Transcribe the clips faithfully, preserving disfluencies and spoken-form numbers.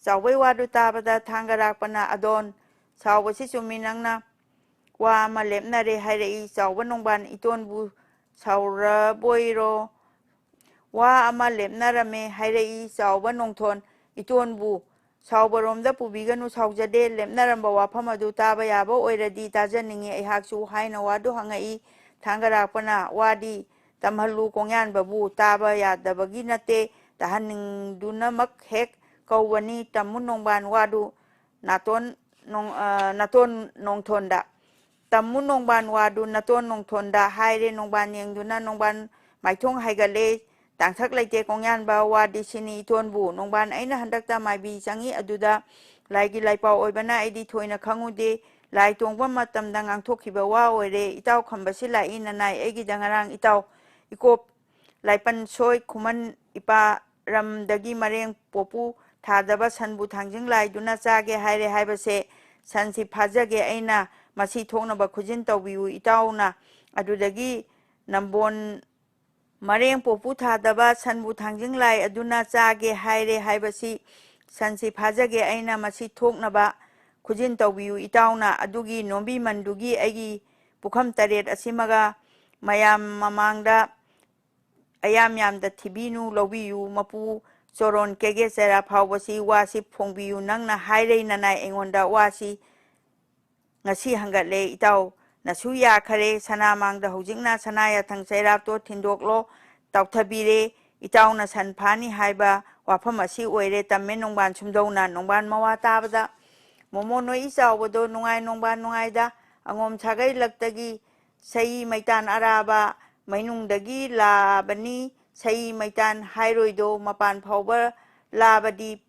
ꯆꯥꯎꯕꯩ ꯋꯥꯗꯨ ꯇꯥꯕꯗ ꯊꯥꯡꯒꯔꯥꯛꯄꯅ, "ꯑꯗꯣꯟ, ꯁꯥꯎꯕꯁꯤ ꯆꯨꯝꯃꯤ, ꯅꯪꯅ ꯋꯥ ꯑꯃ ꯂꯦꯞꯅꯔꯦ ꯍꯥꯏꯔꯛꯏ꯫ ꯆꯥꯎꯕ ꯅꯣꯡꯕꯥꯟ, ꯏꯇꯣꯟꯕꯨ ꯁꯥꯎꯔꯕꯣꯏꯔꯣ? ꯋꯥ ꯑꯃ ꯂꯦꯞꯅꯔꯝꯃꯦ ꯍꯥꯏꯔꯛꯏ꯫ ꯆꯥꯎꯕ ꯅꯣꯡꯊꯣꯟ, ꯏꯇꯣꯟꯕꯨ ꯁꯥꯎꯕꯔꯣꯝꯗ ꯄꯨꯕꯤꯒꯅꯨ, ꯁꯥꯎꯖꯗꯦ꯫ ꯂꯦꯞꯅꯔꯝꯕ ꯋꯥꯐꯝ ꯑꯗꯨ ꯇꯥꯕ ꯌꯥꯕ ꯑꯣꯏꯔꯗꯤ ꯇꯥꯖꯅꯤꯡꯉꯤ ꯑꯩꯍꯥꯛꯁꯨ" ꯍꯥꯏꯅ ꯋꯥꯗꯨ ꯍꯪꯉꯛꯏ꯫ ꯊꯥꯡꯒꯔꯥꯛꯄꯅ, "ꯋꯥꯗꯤ ꯇꯝꯍꯜꯂꯨ ꯀꯣꯡꯌꯥꯟꯕꯕꯨ, ꯇꯥꯕ ꯌꯥꯗꯕꯒꯤ ꯅꯠꯇꯦ, ꯇꯥꯍꯟꯅꯤꯡꯗꯨꯅꯃꯛ ꯍꯦꯛ ꯀꯧꯕꯅꯤ꯫ ꯇꯝꯃꯨ ꯅꯣꯡꯕꯥꯟ ꯋꯥꯗꯨ ꯅꯥꯇꯣꯟ ꯅꯣꯡ-, ꯑ, ꯅꯥꯇꯣꯟ ꯅꯣꯡꯊꯣꯟꯗ꯫ ꯇꯝꯃꯨ ꯅꯣꯡꯕꯥꯟ ꯋꯥꯗꯨ ꯅꯥꯇꯣꯟ ꯅꯣꯡꯊꯣꯟꯗ" ꯍꯥꯏꯔꯦ꯫ ꯅꯣꯡꯕꯥꯟ ꯌꯦꯡꯗꯨꯅ ꯅꯣꯡꯕꯥꯟ ꯃꯥꯏꯊꯣꯡ ꯍꯥꯏꯒꯠꯂꯦ꯫ "ꯇꯥꯡꯊꯛ ꯂꯩꯇꯦ ꯀꯣꯡꯌꯥꯟꯕ, ꯋꯥꯗꯤ ꯁꯤꯅꯤ ꯏꯇꯣꯟꯕꯨ꯫ ꯅꯣꯡꯕꯥꯟ, ꯑꯩꯅ ꯍꯟꯗꯛꯇ ꯃꯥꯏꯕꯤ ꯆꯪꯏ ꯑꯗꯨꯗ ꯂꯥꯏꯒꯤ ꯂꯥꯏꯄꯥꯎ ꯑꯣꯏꯕꯅ ꯑꯩꯗꯤ ꯊꯣꯏꯅ ꯈꯪꯉꯨꯗꯦ꯫ ꯂꯥꯏ ꯇꯣꯡꯕ ꯃꯇꯝꯗ ꯉꯥꯡꯊꯣꯛꯈꯤꯕ ꯋꯥ ꯑꯣꯏꯔꯦ꯫ ꯏꯇꯥꯎ ꯈꯝꯕꯁꯤ ꯂꯥꯛꯏ ꯅꯅꯥꯏ ꯑꯩꯒꯤꯗ ꯉꯔꯥꯡ ꯏꯇꯥꯎ ꯏꯀꯣꯞ ꯂꯥꯏꯄꯟ ꯁꯣꯏ ꯈꯨꯃꯟ ꯏꯄꯥꯔꯝꯗꯒꯤ ꯃꯔꯦꯡ ꯄꯣꯄꯨ ꯊꯥꯗꯕ ꯁꯟꯕꯨ ꯊꯥꯡꯖꯤꯡ ꯂꯥꯏꯗꯨꯅ ꯆꯥꯒꯦ ꯍꯥꯏꯔꯦ ꯍꯥꯏꯕꯁꯦ ꯁꯟꯁꯤ ꯐꯥꯖꯒꯦ ꯑꯩꯅ, ꯃꯁꯤ ꯊꯣꯛꯅꯕ ꯈꯨꯖꯤꯟ ꯇꯧꯕꯤꯌꯨ ꯏꯇꯥꯎꯅ꯫ ꯑꯗꯨꯗꯒꯤ ꯅꯝꯕꯣꯟ ꯃꯔꯦꯡ ꯄꯣꯄꯨ ꯊꯥꯗꯕ ꯁꯟꯕꯨ ꯊꯥꯡꯖꯤꯡ ꯂꯥꯏ ꯑꯗꯨꯅ ꯆꯥꯒꯦ ꯍꯥꯏꯔꯦ ꯍꯥꯏꯕꯁꯤ ꯁꯟꯁꯤ ꯐꯥꯖꯒꯦ ꯑꯩꯅ, ꯃꯁꯤ ꯊꯣꯛꯅꯕ ꯈꯨꯖꯤꯟ ꯇꯧꯕꯤꯌꯨ ꯏꯇꯥꯎꯅ꯫ ꯑꯗꯨꯒꯤ ꯅꯣꯝꯕꯤꯃꯟꯗꯨꯒꯤ ꯑꯩꯒꯤ ꯄꯨꯈꯝ ꯇꯔꯦꯠ ꯑꯁꯤꯃꯒ ꯃꯌꯥꯝ ꯃꯃꯥꯡꯗ ꯑꯌꯥꯝ ꯌꯥꯝꯗ ꯊꯤꯕꯤꯅꯨ, ꯂꯧꯕꯤꯌꯨ꯫ ꯃꯄꯨ ꯆꯣꯔꯣꯟ ꯀꯦꯒꯦ ꯆꯩꯔꯥ ꯐꯥꯎꯕꯁꯤ ꯋꯥꯁꯤ ꯐꯣꯡꯕꯤꯌꯨ꯫ ꯅꯪꯅ ꯍꯥꯏꯔꯩ ꯅꯅꯥꯏ ꯑꯩꯉꯣꯟꯗ ꯋꯥꯁꯤ ꯉꯁꯤ ꯍꯪꯒꯠꯂꯦ ꯏꯇꯥꯎ꯫ ꯅꯁꯨ ꯌꯥꯈꯔꯦ ꯁꯅꯥ ꯃꯥꯡꯗ ꯍꯧꯖꯤꯛꯅ ꯁꯅꯥ ꯌꯥꯊꯪ ꯆꯩꯔꯥꯞꯇꯣ ꯊꯤꯟꯗꯣꯛꯂꯣ, ꯇꯥꯎꯊꯕꯤꯔꯦ꯫ ꯏꯇꯥꯎꯅ ꯁꯟ ꯐꯥꯅꯤ ꯍꯥꯏꯕ ꯋꯥꯐꯝ ꯑꯁꯤ ꯑꯣꯏꯔꯦ꯫ ꯇꯝꯃꯦ ꯅꯣꯡꯕꯥꯟ ꯁꯨꯝꯗꯧꯅ꯫ ꯅꯣꯡꯕꯥꯟ ꯃꯋꯥ ꯇꯥꯕꯗ, "ꯃꯣꯃꯣ ꯅꯣꯏ ꯏꯆꯥꯎꯕꯗꯣ ꯅꯨꯡꯉꯥꯏ ꯅꯣꯡꯕꯥꯟ ꯅꯨꯡꯉꯥꯏꯗ, ꯑꯉꯣꯝ ꯁꯥꯒꯩ ꯂꯛꯇꯒꯤ ꯁꯌꯤ ꯃꯩꯇꯥꯟ ꯑꯔꯥꯕ ꯃꯩꯅꯨꯡꯗꯒꯤ ꯂꯥꯕꯅꯤ꯫ ꯁꯌꯤ ꯃꯩꯇꯥꯟ ꯍꯥꯏꯔꯣꯏꯗꯣ ꯃꯄꯥꯟ ꯐꯥꯎꯕ ꯂꯥꯕꯗꯤ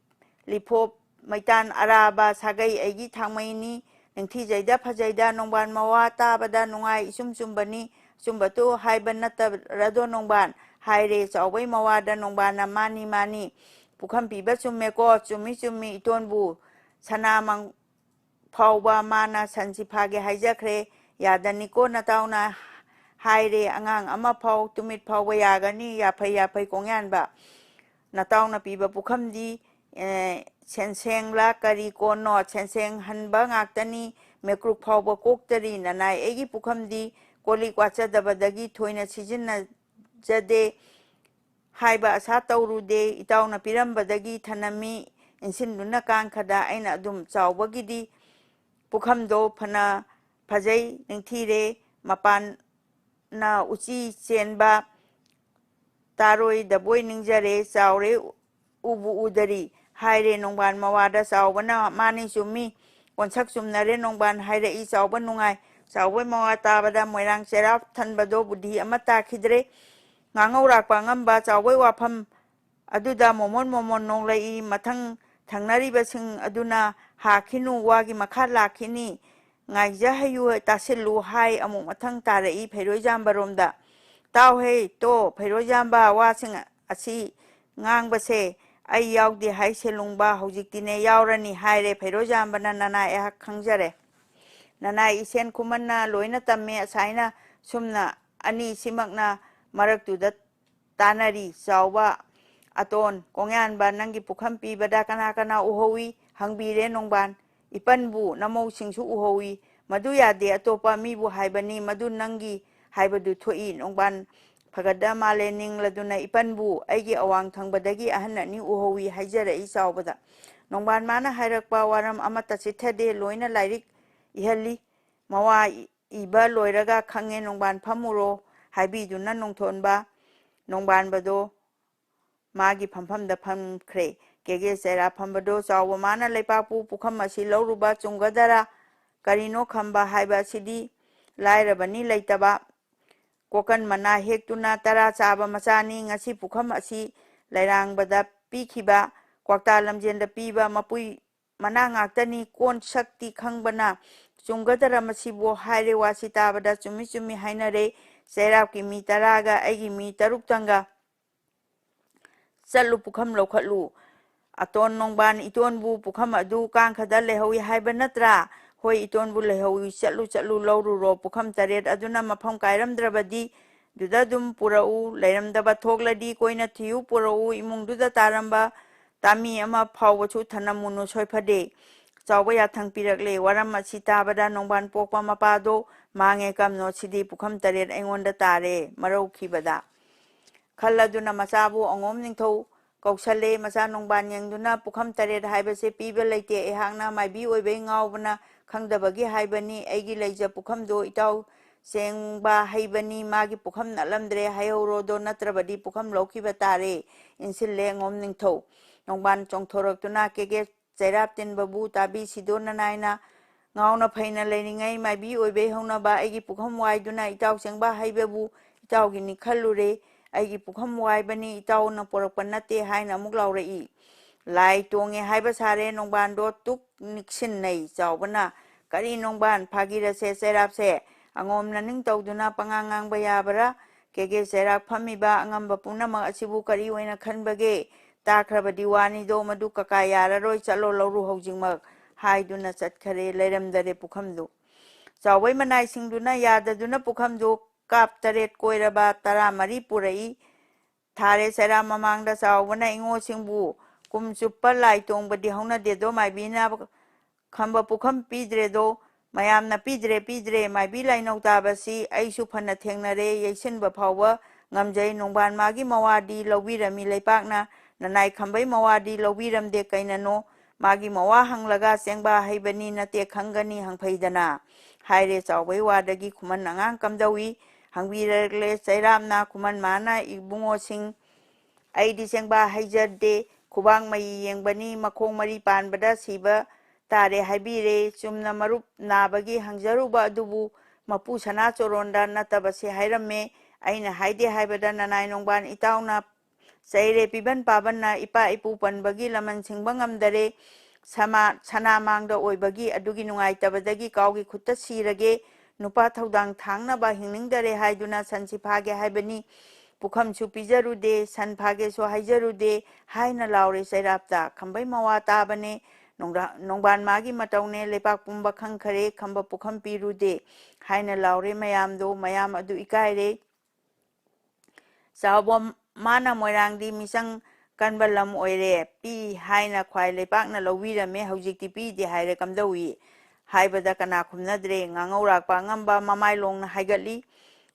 ꯂꯤꯐꯣꯞ ꯃꯩꯇꯥꯟ ꯑꯔꯥꯕ ꯁꯥꯒꯩ ꯑꯩꯒꯤ ꯊꯥꯡꯃꯩꯅꯤ꯫ ꯅꯤꯡꯊꯤꯖꯩꯗ ꯐꯖꯩꯗ ꯅꯣꯡꯕꯥꯟ ꯃꯋꯥ ꯇꯥꯕꯗ ꯅꯨꯡꯉꯥꯏ ꯏꯆꯨꯝ ꯆꯨꯝꯕꯅꯤ꯫ ꯑꯆꯨꯝꯕꯗꯣ ꯍꯥꯏꯕ ꯅꯠꯇꯕ꯭ꯔꯗꯣ ꯅꯣꯡꯕꯥꯟ?" ꯍꯥꯏꯔꯦ ꯆꯥꯎꯕꯩ ꯃꯋꯥꯗ ꯅꯣꯡꯕꯥꯟꯅ, "ꯃꯥꯅꯤ ꯃꯥꯅꯤ, ꯄꯨꯈꯝ ꯄꯤꯕ ꯆꯨꯝꯃꯦꯀꯣ, ꯆꯨꯝꯃꯤ ꯆꯨꯝꯃꯤ ꯏꯇꯣꯟꯕꯨ꯫ ꯁꯅꯥ ꯃꯪ-, ꯐꯥꯎꯕ ꯃꯥꯅ ꯁꯟꯁꯤ ꯐꯥꯒꯦ ꯍꯥꯏꯖꯈ꯭ꯔꯦ꯫ ꯌꯥꯗꯅꯤꯀꯣ ꯅꯇꯥꯎꯅ ꯍꯥꯏꯔꯦ꯫ ꯑꯉꯥꯡ ꯑꯃ ꯐꯥꯎ ꯇꯨꯃꯤꯠ ꯐꯥꯎꯕ ꯌꯥꯒꯅꯤ꯫ ꯌꯥꯐꯩ ꯌꯥꯐꯩ ꯀꯣꯡꯌꯥꯟꯕ꯫ ꯅꯇꯥꯎꯅ ꯄꯤꯕ ꯄꯨꯈꯝꯗꯤ, ꯑꯦ, ꯁꯦꯟꯁꯦꯡꯂꯥ ꯀꯔꯤ ꯀꯣꯟꯅꯣ, ꯁꯦꯟꯁꯦꯡ ꯍꯟꯕ ꯉꯥꯛꯇꯅꯤ, ꯃꯦꯀ꯭ꯔꯨꯛ ꯐꯥꯎꯕ ꯀꯣꯛꯇꯔꯤ꯫ ꯅꯅꯥꯏ ꯑꯩꯒꯤ ꯄꯨꯈꯝꯗꯤ ꯀꯣꯜ ꯂꯤꯛ ꯋꯥꯠꯆꯗꯕꯗꯒꯤ ꯊꯣꯏꯅ ꯁꯤꯖꯤꯟꯅꯖꯗꯦ ꯍꯥꯏꯕ ꯑꯁꯥ ꯇꯧꯔꯨꯗꯦ꯫ ꯏꯇꯥꯎꯅ ꯄꯤꯔꯝꯕꯗꯒꯤ ꯊꯅꯝꯃꯤ, ꯏꯟꯁꯤꯟꯗꯨꯅ ꯀꯥꯟꯈꯗ꯫ ꯑꯩꯅ ꯑꯗꯨꯝ ꯆꯥꯎꯕꯒꯤꯗꯤ ꯄꯨꯈꯝꯗꯣ ꯐꯅ ꯐꯖꯩ, ꯅꯤꯡꯊꯤꯔꯦ, ꯃꯄꯥꯟꯅ ꯎꯆꯤ ꯆꯦꯟꯕ ꯇꯥꯔꯣꯏꯗꯕꯣꯏ ꯅꯤꯡꯖꯔꯦ, ꯆꯥꯎꯔꯦ ꯎꯕꯨ ꯎꯗꯔꯤ ꯍꯥꯏꯔꯦ ꯅꯣꯡꯕꯥꯟ ꯃꯋꯥꯗ꯫ ꯆꯥꯎꯕꯅ ꯃꯥꯅꯤ ꯆꯨꯝꯃꯤ, ꯀꯣꯟꯁꯛ ꯆꯨꯝꯅꯔꯦ ꯅꯣꯡꯕꯥꯟ ꯍꯥꯏꯔꯛꯏ꯫ ꯆꯥꯎꯕ ꯅꯨꯡꯉꯥꯏ꯫ ꯆꯥꯎꯕꯩ ꯃꯋꯥ ꯇꯥꯕꯗ ꯃꯣꯏꯔꯥꯡ ꯆꯩꯔꯥꯎ ꯊꯟꯕꯗꯣ ꯕꯨꯙꯤ ꯑꯃ ꯇꯥꯈꯤꯗ꯭ꯔꯦ꯫ ꯉꯥꯡꯍꯧꯔꯥꯛꯄ ꯑꯉꯝꯕ ꯆꯥꯎꯕꯩ ꯋꯥꯐꯝ ꯑꯗꯨꯗ ꯃꯣꯃꯣꯟ ꯃꯣꯃꯣꯟ ꯅꯣꯡꯂꯛꯏ꯫ ꯃꯊꯪ ꯊꯪꯅꯔꯤꯕꯁꯤꯡ ꯑꯗꯨꯅ ꯍꯥꯈꯤꯅꯨ, ꯋꯥꯒꯤ ꯃꯈꯥ ꯂꯥꯛꯈꯤꯅꯤ꯫ ꯉꯥꯏꯖꯍꯩꯌꯨ, ꯇꯥꯁꯤꯜꯂꯨ ꯍꯥꯏ ꯑꯃꯨꯛ ꯃꯊꯪ ꯇꯥꯔꯛꯏ ꯐꯩꯔꯣꯏꯖꯥꯝꯕꯔꯣꯝꯗ꯫ ꯇꯥꯎꯍꯦ ꯇꯣ ꯐꯩꯔꯣꯏꯖꯥꯝꯕ, ꯋꯥꯁꯤꯡ ꯑꯁꯤ ꯉꯥꯡꯕꯁꯦ ꯑꯩ ꯌꯥꯎꯗꯦ ꯍꯥꯏꯁꯦ ꯂꯨꯡꯕ, ꯍꯧꯖꯤꯛꯇꯤꯅꯦ ꯌꯥꯎꯔꯅꯤ ꯍꯥꯏꯔꯦ ꯐꯩꯔꯣꯏꯖꯥꯝꯕꯅ꯫ ꯅꯅꯥꯏ ꯑꯩꯍꯥꯛ ꯈꯪꯖꯔꯦ꯫ ꯅꯅꯥꯏ ꯏꯁꯦꯟ ꯈꯨꯃꯟꯅ ꯂꯣꯏꯅ ꯇꯝꯃꯦ ꯑꯁꯥꯏꯅ ꯁꯨꯝꯅ ꯑꯅꯤꯁꯤꯃꯛꯅ ꯃꯔꯛꯇꯨꯗ ꯇꯥꯅꯔꯤ꯫ ꯆꯥꯎꯕ, ꯑꯇꯣꯟ, ꯀꯣꯡꯌꯥꯟꯕ, ꯅꯪꯒꯤ ꯄꯨꯈꯝ ꯄꯤꯕꯗ ꯀꯅꯥ ꯀꯅꯥ ꯎꯍꯧꯏ? ꯍꯪꯕꯤꯔꯦ ꯅꯣꯡꯕꯥꯟ꯫ ꯏꯄꯟꯕꯨ, ꯅꯃꯧꯁꯤꯡꯁꯨ ꯎꯍꯧꯏ꯫ ꯃꯗꯨ ꯌꯥꯗꯦ, ꯑꯇꯣꯞꯄ ꯃꯤꯕꯨ ꯍꯥꯏꯕꯅꯤ, ꯃꯗꯨ ꯅꯪꯒꯤ ꯍꯥꯏꯕꯗꯨ ꯊꯣꯛꯏ꯫ ꯅꯣꯡꯕꯥꯟ ꯐꯒꯠꯗ ꯃꯥꯂꯦ ꯅꯤꯡꯂꯗꯨꯅ ꯏꯄꯟꯕꯨ, ꯑꯩꯒꯤ ꯑꯋꯥꯡ ꯊꯪꯕꯗꯒꯤ ꯑꯍꯟ ꯑꯅꯤ ꯎꯍꯧꯏ ꯍꯥꯏꯖꯔꯛꯏ ꯆꯥꯎꯕꯗ꯫ ꯅꯣꯡꯕꯥꯟ ꯃꯥꯅ ꯍꯥꯏꯔꯛꯄ ꯋꯥꯔꯝ ꯑꯃꯠꯇ ꯆꯤꯠꯊꯗꯦ, ꯂꯣꯏꯅ ꯂꯥꯏꯔꯤꯛ ꯏꯍꯜꯂꯤ꯫ ꯃꯋꯥ ꯏꯕ ꯂꯣꯏꯔꯒ ꯈꯪꯉꯦ ꯅꯣꯡꯕꯥꯟ ꯐꯝꯃꯨꯔꯣ ꯍꯥꯏꯕꯤꯗꯨꯅ ꯅꯣꯡꯊꯣꯟꯕ ꯅꯣꯡꯕꯥꯟꯕꯗꯣ ꯃꯥꯒꯤ ꯐꯝꯐꯝꯗ ꯐꯝꯈ꯭ꯔꯦ꯫ ꯀꯦꯒꯦ ꯆꯩꯔꯥ ꯐꯝꯕꯗꯣ ꯆꯥꯎꯕ ꯃꯥꯅ ꯂꯩꯄꯥꯛꯄꯨ ꯄꯨꯈꯝ ꯑꯁꯤ ꯂꯧꯔꯨꯕ ꯆꯨꯝꯒꯗꯔꯥ? ꯀꯔꯤꯅꯣ ꯈꯝꯕ ꯍꯥꯏꯕ ꯑꯁꯤꯗꯤ ꯂꯥꯏꯔꯕꯅꯤ ꯂꯩꯇꯕ꯫ ꯀꯣꯀꯟ ꯃꯅꯥ ꯍꯦꯛꯇꯨꯅ ꯇꯔꯥ ꯆꯥꯕ ꯃꯆꯥꯅꯤ꯫ ꯉꯁꯤ ꯄꯨꯈꯝ ꯑꯁꯤ ꯂꯩꯔꯥꯡꯕꯗ ꯄꯤꯈꯤꯕ, ꯀ꯭ꯋꯥꯛꯇꯥ ꯂꯝꯖꯦꯟꯗ ꯄꯤꯕ ꯃꯄꯨꯏ ꯃꯅꯥ ꯉꯥꯛꯇꯅꯤ꯫ ꯀꯣꯟ ꯁꯛꯇꯤ ꯈꯪꯕꯅ ꯆꯨꯝꯒꯗꯔ ꯃꯁꯤꯕꯨ ꯍꯥꯏꯔꯦ꯫ ꯋꯥꯁꯤ ꯇꯥꯕꯗ ꯆꯨꯝꯃꯤ ꯆꯨꯝꯃꯤ ꯍꯥꯏꯅꯔꯦ꯫ ꯆꯩꯔꯥꯎꯀꯤ ꯃꯤ ꯇꯔꯥꯒ ꯑꯩꯒꯤ ꯃꯤ ꯇꯔꯨꯛꯇꯪꯒ ꯆꯠꯂꯨ ꯄꯨꯈꯝ ꯂꯧꯈꯠꯂꯨ꯫ ꯑꯇꯣꯟ ꯅꯣꯡꯕꯥꯟ ꯏꯇꯣꯟꯕꯨ ꯄꯨꯈꯝ ꯑꯗꯨ ꯀꯥꯡꯈꯗ ꯂꯩꯍꯧꯏ ꯍꯥꯏꯕ ꯅꯠꯇ꯭ꯔꯥ? ꯍꯣꯏ ꯏꯇꯣꯟꯕꯨ ꯂꯩꯍꯧꯏ, ꯆꯠꯂꯨ ꯆꯠꯂꯨ ꯂꯧꯔꯨꯔꯣ꯫ ꯄꯨꯈꯝ ꯇꯔꯦꯠ ꯑꯗꯨꯅ ꯃꯐꯝ ꯀꯥꯏꯔꯝꯗ꯭ꯔꯕꯗꯤ ꯗꯨꯗ ꯑꯗꯨꯝ ꯄꯨꯔꯛꯎ, ꯂꯩꯔꯝꯗꯕ ꯊꯣꯛꯂꯗꯤ ꯀꯣꯏꯅ ꯊꯤꯌꯨ ꯄꯨꯔꯛꯎ꯫ ꯏꯃꯨꯡꯗꯨꯗ ꯇꯥꯔꯝꯕ ꯇꯥꯃꯤ ꯑꯃ ꯐꯥꯎꯕꯁꯨ ꯊꯅꯝꯃꯨꯅꯨ ꯁꯣꯏꯐꯗꯦ꯫ ꯆꯥꯎꯕ ꯌꯥꯊꯪ ꯄꯤꯔꯛꯂꯦ꯫ ꯋꯥꯔꯝ ꯑꯁꯤ ꯇꯥꯕꯗ ꯅꯣꯡꯕꯥꯟ ꯄꯣꯛꯄ ꯃꯄꯥꯗꯣ ꯃꯥꯡꯉꯦ ꯀꯝꯅꯣ, ꯁꯤꯗꯤ ꯄꯨꯈꯝ ꯇꯔꯦꯠ ꯑꯩꯉꯣꯟꯗ ꯇꯥꯔꯦ ꯃꯔꯧꯈꯤꯕꯗ꯫ ꯈꯜ ꯑꯗꯨꯅ ꯃꯆꯥꯕꯨ ꯑꯉꯣꯝ ꯅꯤꯡꯊꯧ ꯀꯧꯁꯜꯂꯦ꯫ ꯃꯆꯥ ꯅꯣꯡꯕꯥꯟ ꯌꯦꯡꯗꯨꯅ, "ꯄꯨꯈꯝ ꯇꯔꯦꯠ ꯍꯥꯏꯕꯁꯦ ꯄꯤꯕ ꯂꯩꯇꯦ꯫ ꯑꯩꯍꯥꯛꯅ ꯃꯥꯏꯕꯤ ꯑꯣꯏꯕꯩ ꯉꯥꯎꯕꯅ ꯈꯪꯗꯕꯒꯤ ꯍꯥꯏꯕꯅꯤ꯫ ꯑꯩꯒꯤ ꯂꯩꯖ ꯄꯨꯈꯝꯗꯣ ꯏꯇꯥꯎ ꯆꯦꯡꯕ ꯍꯩꯕꯅꯤ꯫ ꯃꯥꯒꯤ ꯄꯨꯈꯝ ꯅꯠꯂꯝꯗ꯭ꯔꯦ ꯍꯥꯏꯍꯧꯔꯣꯗꯣ, ꯅꯠꯇ꯭ꯔꯕꯗꯤ ꯄꯨꯈꯝ ꯂꯧꯈꯤꯕ ꯇꯥꯔꯦ", ꯏꯟꯁꯤꯜꯂꯦ ꯑꯉꯣꯝ ꯅꯤꯡꯊꯧ꯫ ꯅꯣꯡꯕꯥꯟ ꯆꯣꯡꯊꯣꯔꯛꯇꯨꯅ, "ꯀꯦꯒꯦ ꯆꯩꯔꯥꯞ ꯇꯤꯟꯕꯕꯨ ꯇꯥꯕꯤꯁꯤꯗꯣ, ꯅꯅꯥꯏꯅ ꯉꯥꯎꯅ ꯐꯩꯅ ꯂꯩꯔꯤꯉꯩ ꯃꯥꯏꯕꯤ ꯑꯣꯏꯕꯩ ꯍꯧꯅꯕ ꯑꯩꯒꯤ ꯄꯨꯈꯝ ꯋꯥꯏꯗꯨꯅ ꯏꯇꯥꯎ ꯆꯦꯡꯕ ꯍꯩꯕꯕꯨ ꯏꯇꯥꯎꯒꯤꯅꯤ ꯈꯜꯂꯨꯔꯦ꯫ ꯑꯩꯒꯤ ꯄꯨꯈꯝ ꯋꯥꯏꯕꯅꯤ, ꯏꯇꯥꯎꯅ ꯄꯣꯔꯛꯄ ꯅꯠꯇꯦ" ꯍꯥꯏꯅ ꯑꯃꯨꯛ ꯂꯥꯎꯔꯛꯏ꯫ ꯂꯥꯏ ꯇꯣꯡꯉꯦ ꯍꯥꯏꯕ ꯁꯥꯔꯦ ꯅꯣꯡꯕꯥꯟꯗꯣ ꯇꯨꯛ ꯅꯤꯛꯁꯤꯟꯅꯩ ꯆꯥꯎꯕꯅ꯫ "ꯀꯔꯤ ꯅꯣꯡꯕꯥꯟ, ꯐꯥꯒꯤꯔꯁꯦ ꯆꯩꯔꯥꯞꯁꯦ? ꯑꯉꯣꯝ ꯅꯅꯤꯡ ꯇꯧꯗꯨꯅ ꯄꯉꯥꯡ ꯉꯥꯡꯕ ꯌꯥꯕꯔꯥ? ꯀꯦꯒꯦ ꯆꯩꯔꯥꯛ ꯐꯝꯃꯤꯕ ꯑꯉꯝꯕ ꯄꯨꯝꯅꯃꯛ ꯑꯁꯤꯕꯨ ꯀꯔꯤ ꯑꯣꯏꯅ ꯈꯟꯕꯒꯦ? ꯇꯥꯈ꯭ꯔꯕꯗꯤ ꯋꯥꯅꯤꯗꯣ, ꯃꯗꯨ ꯀꯀꯥ ꯌꯥꯔꯔꯣꯏ, ꯆꯠꯂꯣ ꯂꯧꯔꯨ ꯍꯧꯖꯤꯛꯃꯛ" ꯍꯥꯏꯗꯨꯅ ꯆꯠꯈꯔꯦ꯫ ꯂꯩꯔꯝꯗꯔꯦ ꯄꯨꯈꯝꯗꯨ꯫ ꯆꯥꯎꯕꯩ ꯃꯅꯥꯏꯁꯤꯡꯗꯨꯅ ꯌꯥꯗꯗꯨꯅ ꯄꯨꯈꯝꯗꯨ ꯀꯥꯞ ꯇꯔꯦꯠ ꯀꯣꯏꯔꯕ ꯇꯔꯥꯃꯔꯤ ꯄꯨꯔꯛꯏ꯫ ꯊꯥꯔꯦ ꯆꯩꯔꯥ ꯃꯃꯥꯡꯗ ꯆꯥꯎꯕꯅ ꯏꯉꯣꯁꯤꯡꯕꯨ, "ꯀꯨꯝ ꯆꯨꯞꯄ ꯂꯥꯏ ꯇꯣꯡꯕꯗꯤ ꯍꯧꯅꯗꯦꯗꯣ, ꯃꯥꯏꯕꯤꯅ ꯈꯝꯕ ꯄꯨꯈꯝ ꯄꯤꯗ꯭ꯔꯦꯗꯣ, ꯃꯌꯥꯝꯅ ꯄꯤꯗ꯭ꯔꯦ, ꯄꯤꯗ꯭ꯔꯦ꯫ ꯃꯥꯏꯕꯤ ꯂꯥꯏꯅꯧ ꯇꯥꯕꯁꯤ ꯑꯩꯁꯨ ꯐꯅ ꯊꯦꯡꯅꯔꯦ, ꯌꯩꯁꯤꯟꯕ ꯐꯥꯎꯕ ꯉꯝꯖꯩ꯫ ꯅꯣꯡꯕꯥꯟ ꯃꯥꯒꯤ ꯃꯋꯥꯗꯤ ꯂꯧꯕꯤꯔꯝꯃꯤ ꯂꯩꯄꯥꯛꯅ, ꯅꯅꯥꯏ ꯈꯝꯕꯩ ꯃꯋꯥꯗꯤ ꯂꯧꯕꯤꯔꯝꯗꯦ꯫ ꯀꯩꯅꯅꯣ? ꯃꯥꯒꯤ ꯃꯋꯥ ꯍꯪꯂꯒ ꯆꯦꯡꯕ ꯍꯩꯕꯅꯤ ꯅꯠꯇꯦ ꯈꯪꯒꯅꯤ ꯍꯪꯐꯩꯗꯅ" ꯍꯥꯏꯔꯦ꯫ ꯆꯥꯎꯕꯩ ꯋꯥꯗꯒꯤ ꯈꯨꯃꯟ ꯑꯉꯥꯡ ꯀꯝꯗꯧꯏ? ꯍꯪꯕꯤꯔꯛꯂꯦ ꯆꯩꯔꯥꯞꯅ꯫ ꯈꯨꯃꯟ ꯃꯥꯅ, "ꯏꯕꯨꯡꯉꯣꯁꯤꯡ, ꯑꯩꯗꯤ ꯆꯦꯡꯕ ꯍꯩꯖꯗꯦ, ꯈꯨꯕꯥꯛ ꯃꯌꯤ ꯌꯦꯡꯕꯅꯤ, ꯃꯈꯣꯡ ꯃꯔꯤ ꯄꯥꯟꯕꯗ ꯁꯤꯕ ꯇꯥꯔꯦ ꯍꯥꯏꯕꯤꯔꯦ꯫ ꯆꯨꯝꯅ ꯃꯔꯨꯞ ꯅꯥꯕꯒꯤ ꯍꯪꯖꯔꯨꯕ ꯑꯗꯨꯕꯨ ꯃꯄꯨ ꯁꯅꯥ ꯆꯣꯔꯣꯟꯗ ꯅꯠꯇꯕꯁꯦ ꯍꯥꯏꯔꯝꯃꯦ꯫ ꯑꯩꯅ ꯍꯥꯏꯗꯦ ꯍꯥꯏꯕꯗ ꯅꯅꯥꯏ ꯅꯣꯡꯕꯥꯟ ꯏꯇꯥꯎꯅ ꯆꯩꯔꯦ ꯄꯤꯕꯟ ꯄꯥꯕꯟꯅ ꯏꯄꯥ ꯏꯄꯨ ꯄꯟꯕꯒꯤ ꯂꯃꯟ ꯁꯤꯡꯕ ꯉꯝꯗꯔꯦ꯫ ꯁꯃꯥ-, ꯁꯅꯥ ꯃꯥꯡꯗ ꯑꯣꯏꯕꯒꯤ ꯑꯗꯨꯒꯤ ꯅꯨꯡꯉꯥꯏꯇꯕꯗꯒꯤ ꯀꯥꯎꯒꯤ ꯈꯨꯠꯇ ꯁꯤꯔꯒꯦ꯫ ꯅꯨꯄꯥ ꯊꯧꯗꯥꯡ ꯊꯥꯡꯅꯕ ꯍꯤꯡꯅꯤꯡꯗꯔꯦ ꯍꯥꯏꯗꯨꯅ ꯁꯟꯁꯤ ꯐꯥꯒꯦ ꯍꯥꯏꯕꯅꯤ꯫ ꯄꯨꯈꯝꯁꯨ ꯄꯤꯖꯔꯨꯗꯦ, ꯁꯟ ꯐꯥꯒꯦꯁꯨ ꯍꯥꯏꯖꯔꯨꯗꯦ" ꯍꯥꯏꯅ ꯂꯥꯎꯔꯦ ꯆꯩꯔꯥꯞꯇ꯫ ꯈꯝꯕꯩ ꯃꯋꯥ ꯇꯥꯕꯅꯦ꯫ ꯅꯣꯡꯗꯥ-, ꯅꯣꯡꯕꯥꯟ ꯃꯥꯒꯤ ꯃꯇꯧꯅꯦ꯫ ꯂꯩꯄꯥꯛ ꯄꯨꯝꯕ ꯈꯪꯈꯔꯦ, ꯈꯝꯕ ꯄꯨꯈꯝ ꯄꯤꯔꯨꯗꯦ ꯍꯥꯏꯅ ꯂꯥꯎꯔꯦ ꯃꯌꯥꯝꯗꯣ꯫ ꯃꯌꯥꯝ ꯑꯗꯨ ꯏꯀꯥꯏꯔꯦ꯫ ꯆꯥꯎꯕ ꯃꯥꯅ ꯃꯣꯏꯔꯥꯡꯗꯤ ꯃꯤꯆꯪ ꯀꯟꯕ ꯂꯝ ꯑꯣꯏꯔꯦ, ꯄꯤ ꯍꯥꯏꯅ ꯈ꯭ꯋꯥꯏ ꯂꯩꯄꯥꯛꯅ ꯂꯧꯕꯤꯔꯝꯃꯦ, ꯍꯧꯖꯤꯛꯇꯤ ꯄꯤꯗꯦ ꯍꯥꯏꯔꯦ ꯀꯝꯗꯧꯏ?" ꯍꯥꯏꯕꯗ ꯀꯅꯥ ꯈꯨꯝꯅꯗ꯭ꯔꯦ꯫ ꯉꯥꯉꯧꯔꯥꯛꯄ ꯑꯉꯝꯕ ꯃꯃꯥꯏ ꯂꯣꯡꯅ ꯍꯥꯏꯒꯠꯂꯤ꯫